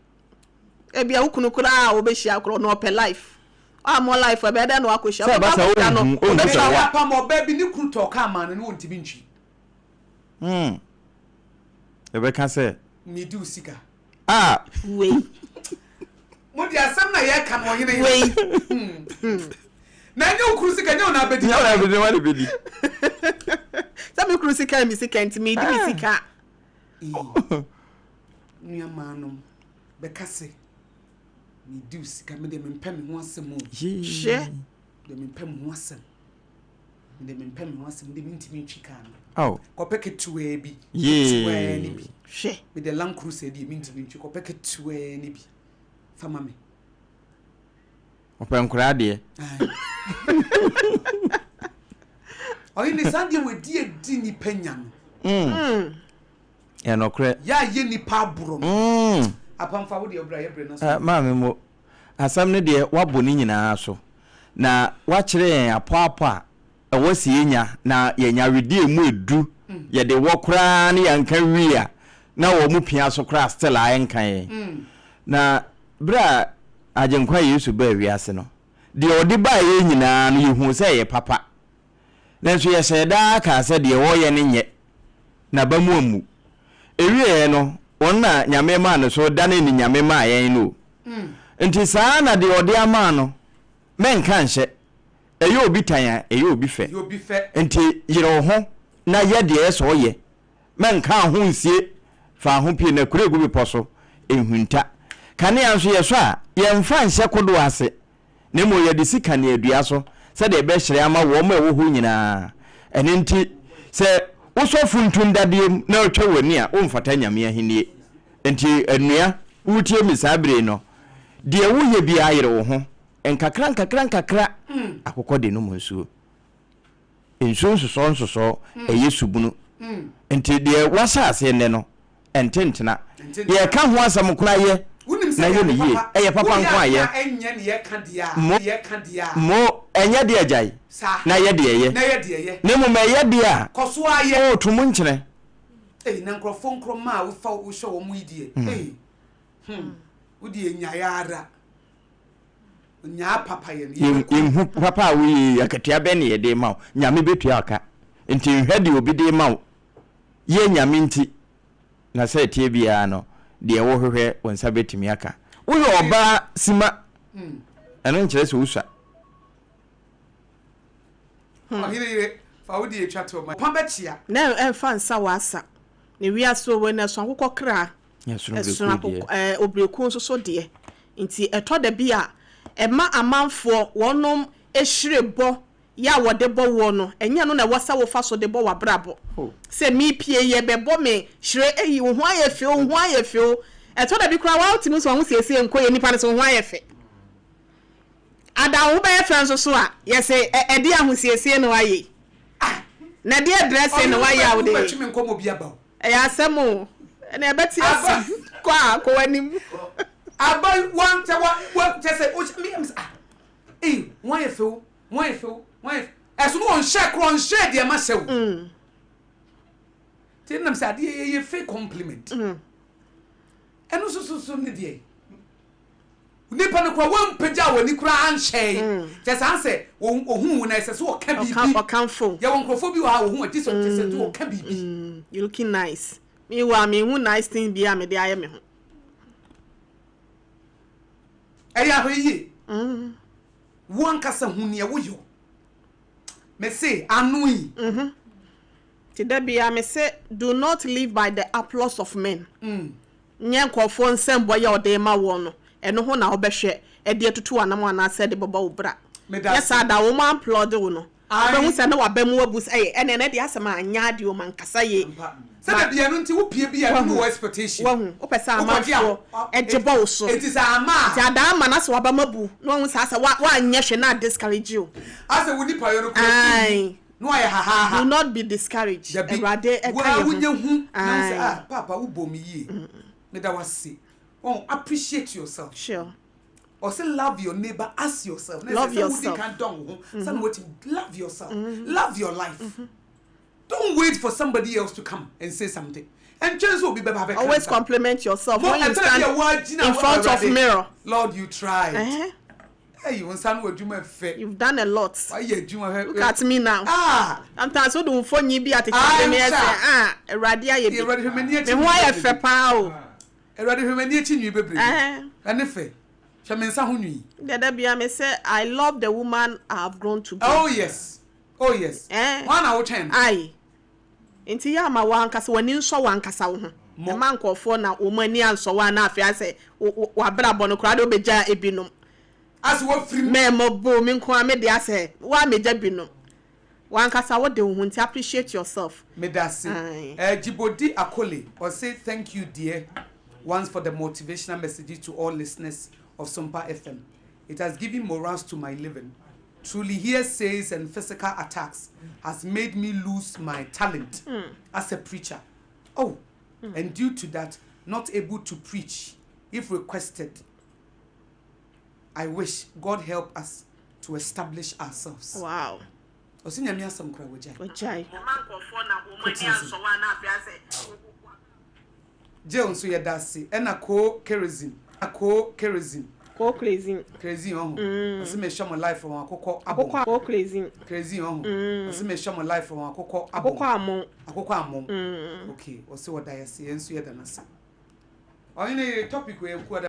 Ebia wo kunu koraa a wobɛhyia korɔ no ɔpɛ life. Wammɔ life a ɛbɛyɛ dɛn na wakɔhyia? Sɛ ɛba Wobɛkɔ saa akɔhyia no wonhu wonhu sɛ ɔbɛtwa wo. wa. Apam ɔbaa bi ne kunu tɔɔ kaa maa no ne ɔntumi ntwi. Hmm. Yɛbɛka sɛ. Medi wo sika. Ah. Wei. Mo de asɛm na yɛka no ɔhene. Wei. Na ɛnyɛ wo kunu sika nyɛ wo na abɛdi. Nyɛ wo na abɛdi wa na bɛdi. Sɛ me kunu sika yɛ me sika nti medi me sika. Nuamaanom bɛka sɛ medi wo sika me deɛ mempɛ me ho asɛm o. Hwɛ. Deɛ mempɛ me ho asɛm. Mede mempɛ me ho asɛm de mentumi ntwi kaa no. Oh. Kɔpɛ ketewaa bi. Yee. Ketewaa ne bi. Hwɛ. Mede Land Cruiser deɛ mentumi ntwi kɔpɛ ketewaa ne bi. Fa ma me. Ɔpɛ nkoraa deɛ. Ɔyɛ ne saa deɛ wɔadi adi nipa nya no. Mm. Yɛ nɔkorɛ. Yɛ a yɛ nipa aborɔ no. Mm. Apamfa wo deɛ ɔbrɛ yɛ brɛ na so. Uh, maame mo asɛm no deɛ wabɔ ne nyinaa so. Na wakyerɛ yɛn apɔapɔ a ɛwɔ sɛ yɛnya na yɛnya wedeɛ mu edu yɛde wɔ koraa ne yɛnka wie a na wɔn mu pia so koraa still a ɛnka yɛn. Na berɛ a Agyenkwa Yesu baa wiase no, deɛ ɔde baeɛ nyinaa no yɛhuu sɛ ɛyɛ papa. Nanso yɛhyɛɛ da ara kaa sɛ deɛ ɔreyɛ no nyɛ, n'aba mu ammu. Ɛwieeɛ no, ɔno na Nyame maa no so danee ne Nyame maa yɛn no o. Nti saa ara na deɛ ɔde ama no, mɛnka nhyɛ. Ɛyɛ obi tan a, ɛyɛ obi fɛ. Nti yere wo ho na yɛ deɛ ɛyɛ sɛ ɔyɛ. Mɛnka wo ho nsie, fa wo ho pue na kura gu bepɔ so, nhunta. Kanea nso yɛsɔ a, yɛmfa nhyɛ kodoɔ ase, na mmom yɛde si kaneadua so sɛdeɛ ɛbɛhyerɛn ama wɔn a ɛwɔ hɔ nyinaa. Ɛno nti, sɛ wosɔ funtum dadeɛ mu na wotwa w'ani a, womfata Nyame ahennie. Enti anua, woretie me saa bere yi no, deɛ woyɛ biara yere wo ho nkakra nkakra nkakra, akokɔ de nom nsuo. Nsuo nsosɔɔ nsosɔɔ, ɛyɛ subunu. Nti deɛ woahyɛ aseɛ nnɛ no, ɛnte ntena. Yɛreka ho asɛm koraa yɛ na yɛ no yie. Ɛyɛ papa nko a yɛ. Mo, mo, ɛnyɛ deɛ gyae na yɛ deɛ yɛ. Na mmom ɛyɛ deɛ a, oh, to mu nkyene. Ei na nkurɔfoɔ nkorɔma a wofa wohwɛ wɔn yi deɛ ei hmm wo deɛ nyae ara nyaa papa yɛ no Yɛnhu papa a woyɛ yi akatua bɛn na yɛde ma wo Nyame bɛtua wo ka nti nhwɛ deɛ obi de ma wo yɛ Nyame nti na sɛ ɛteɛ biara no deɛ wohwehwɛ wo nsa bɛtumi aka woyɛ ɔbaa sima ɛno nkyerɛ sɛ wosua. Ɔhene yere, fa wo deɛ twa toɔ ma. Pa bɛkyea. Na ɛmfa nsa w'asa. Na wiase owe no ɛso akokɔ kra, ɛsono akokɔ ɛɛ obirekuo nso so deɛ. Nti ɛtɔ da bi a ɛma amanfoɔ wɔnom hyire bɔ yɛ a wɔde bɔ woɔ no, ɛnyɛ ɛno na ɛwɔ sɛ wofa so de bɔ w'abrabɔ. Sɛ mepie yi ɛbɛbɔ me hyire ei wo ho ayɛ fɛ o, wo ho ayɛ fɛ o. Ɛtɔ da bi koraa woa wotumi hu sɛ w'ahosiesie nkɔ yie, nnipa no sɛ wo ho ayɛ fɛ. Ada wo ho bɛyɛ fɛ nso so a, yɛse ɛ ɛdeɛ ahosiesie na woayɛ yi? Ah! Na ɛdeɛ dressing na woayɛ a wode yɛ yi? Ɛyɛ asɛm o, ɛnna ɛbɛte ase. Kɔ a, kɔ w'anim. Aba wa kyɛ wa wa kyɛ sɛ o mi mi ah ee wɔn ayɛ fɛ o wɔn ayɛ fɛ o wɔn ayɛ fɛ ɛso no wɔn hyɛ korɔ nhyɛ deɛ ma hyɛ o ti nam sɛ adeɛ yɛ yɛ fake compliment ɛno soso so ne deɛ. Nipa no koraa wampagya w'ani koraa anhyɛe. Kyɛ saa sɛ ohun wo na ɛsɛ sɛ ɔka biribi. Ɔkamfo. Yɛwɔ nkurɔfoɔ bi wɔ ha a ohun a gye sɛ kyɛ sɛ ɔka biribi. You looking nice. Me wɔ a menhu nice thing bi a mede ayɛ me ho. Ɛyɛ ahwɛyie. Wo ankasa hu nea woyɔ. Mese ano yi. Nti da biara mese do not live by the applause of men. Nyɛ nkurɔfoɔ nsɛmbɔ yi a wɔde rema woɔ no, ɛno ho na wobɛhwɛ de atutu w'anamɔn anaasɛ de bɛbɔ wo bra. Nyɛ saa da a, wɔn amplɔde wo no. Wobɛhu sɛ na waba mu abu sɛ ɛyɛ ɛnɛ ɛnɛ deɛ asɛm a anyɛ adeɛ o mankasa yie. Sɛ da bia no nti wo pie bi a no wɔ expectation. Wahu wopɛ sɛ amanfoɔ ɛgye bɔ wo so. Eti sɛ ama a. Nti adaa ama no asɛ waba mu abu na wahu saa sɛ wa wanyɛ hwee na discourage wo. Asɛ wo nipa yɔ no kura fi mu na wayɛ hahaha. Do not be discouraged. Dabi Awurade ɛka wo yɛ a ho. wonya hu na wo sɛ ah paapa wo bɔ me yie meda wo ase wɔn appreciate yourself. Sure. Ɔsɛ love your neighbor as yourself. Na Love ɛsɛ sɛ wodi yourself. kan dɔn wo ho sani wɔtumi love yourself love your life. Don't wait for somebody else to come and say something. Ɛntwɛn sɛ obi bɛba abɛka Always nsa. compliment yourself Mo when you ɛtɛrɛ bi stand a wɔagyina in front of Awurade, mirror. Lord you tried. Uh-huh. Ɛyi wo nsa no wɔ adwuma fɛ. You've done a lot. Wayɛ adwuma hwɛ. Look at me now. Ah. Sometimes wo de wo mfonyin bi atete Ah, me me nsa. ɛsɛ ah Awurade ayɛ bi. Awurade hwɛ m'ani akyi Me ho nwi ayɛ bebrebe. fɛ paa o. Awurade hwɛ m'ani akyi nwi bebrebe. Eh. Ɛne fɛ. Hwɛ me nsa ho nwi. Dada bia me sɛ I love the woman I have grown to be. Oh yes. Oh yes. Eh. Wɔn na wotwɛn no. Aye. Nti yɛ ama wankasa w'ani nsɔ wankasa wo ho. Ɛma nkurɔfoɔ na wɔn ani ansɔ wo a na afei asɛ w'abrabɔ no koraa de wobɛgya ebinom. Asɛ wafiri mu. Mɛmɔ bo me nko ara me de asɛ wo a megya binom. Wankasa wode wo ho nti appreciate yourself. Medase. Aye. Eh, Jibodi Akole, ɔse thank you dear once for the motivational messages to all listeners of Sompa FM. It has given morals to my living. Truly hearsays and physical attacks has made me lose my talent as a preacher. Oh, and due to that, not able to preach if requested. I wish God help us to establish ourselves. Wow. Ɔsi nyame asɛm kora wagyae. Wagyae. Jail nso yɛda ase ɛna koo kerosene koo kerosene. Koo kerosene. Kerosene ɔho. Ɔsi mehwɛ mo life wɔn akokɔ abɔn. Akokɔ koo kerosene. Kerosene ɔho. Ɔsi mehwɛ mo life wɔn akokɔ abɔn. Akokɔ amon. Akokɔ amon. Okay ɔsi ɔda yɛ ase yɛn nso yɛda n'ase. Ɔhene topic wɔ yɛ kuada.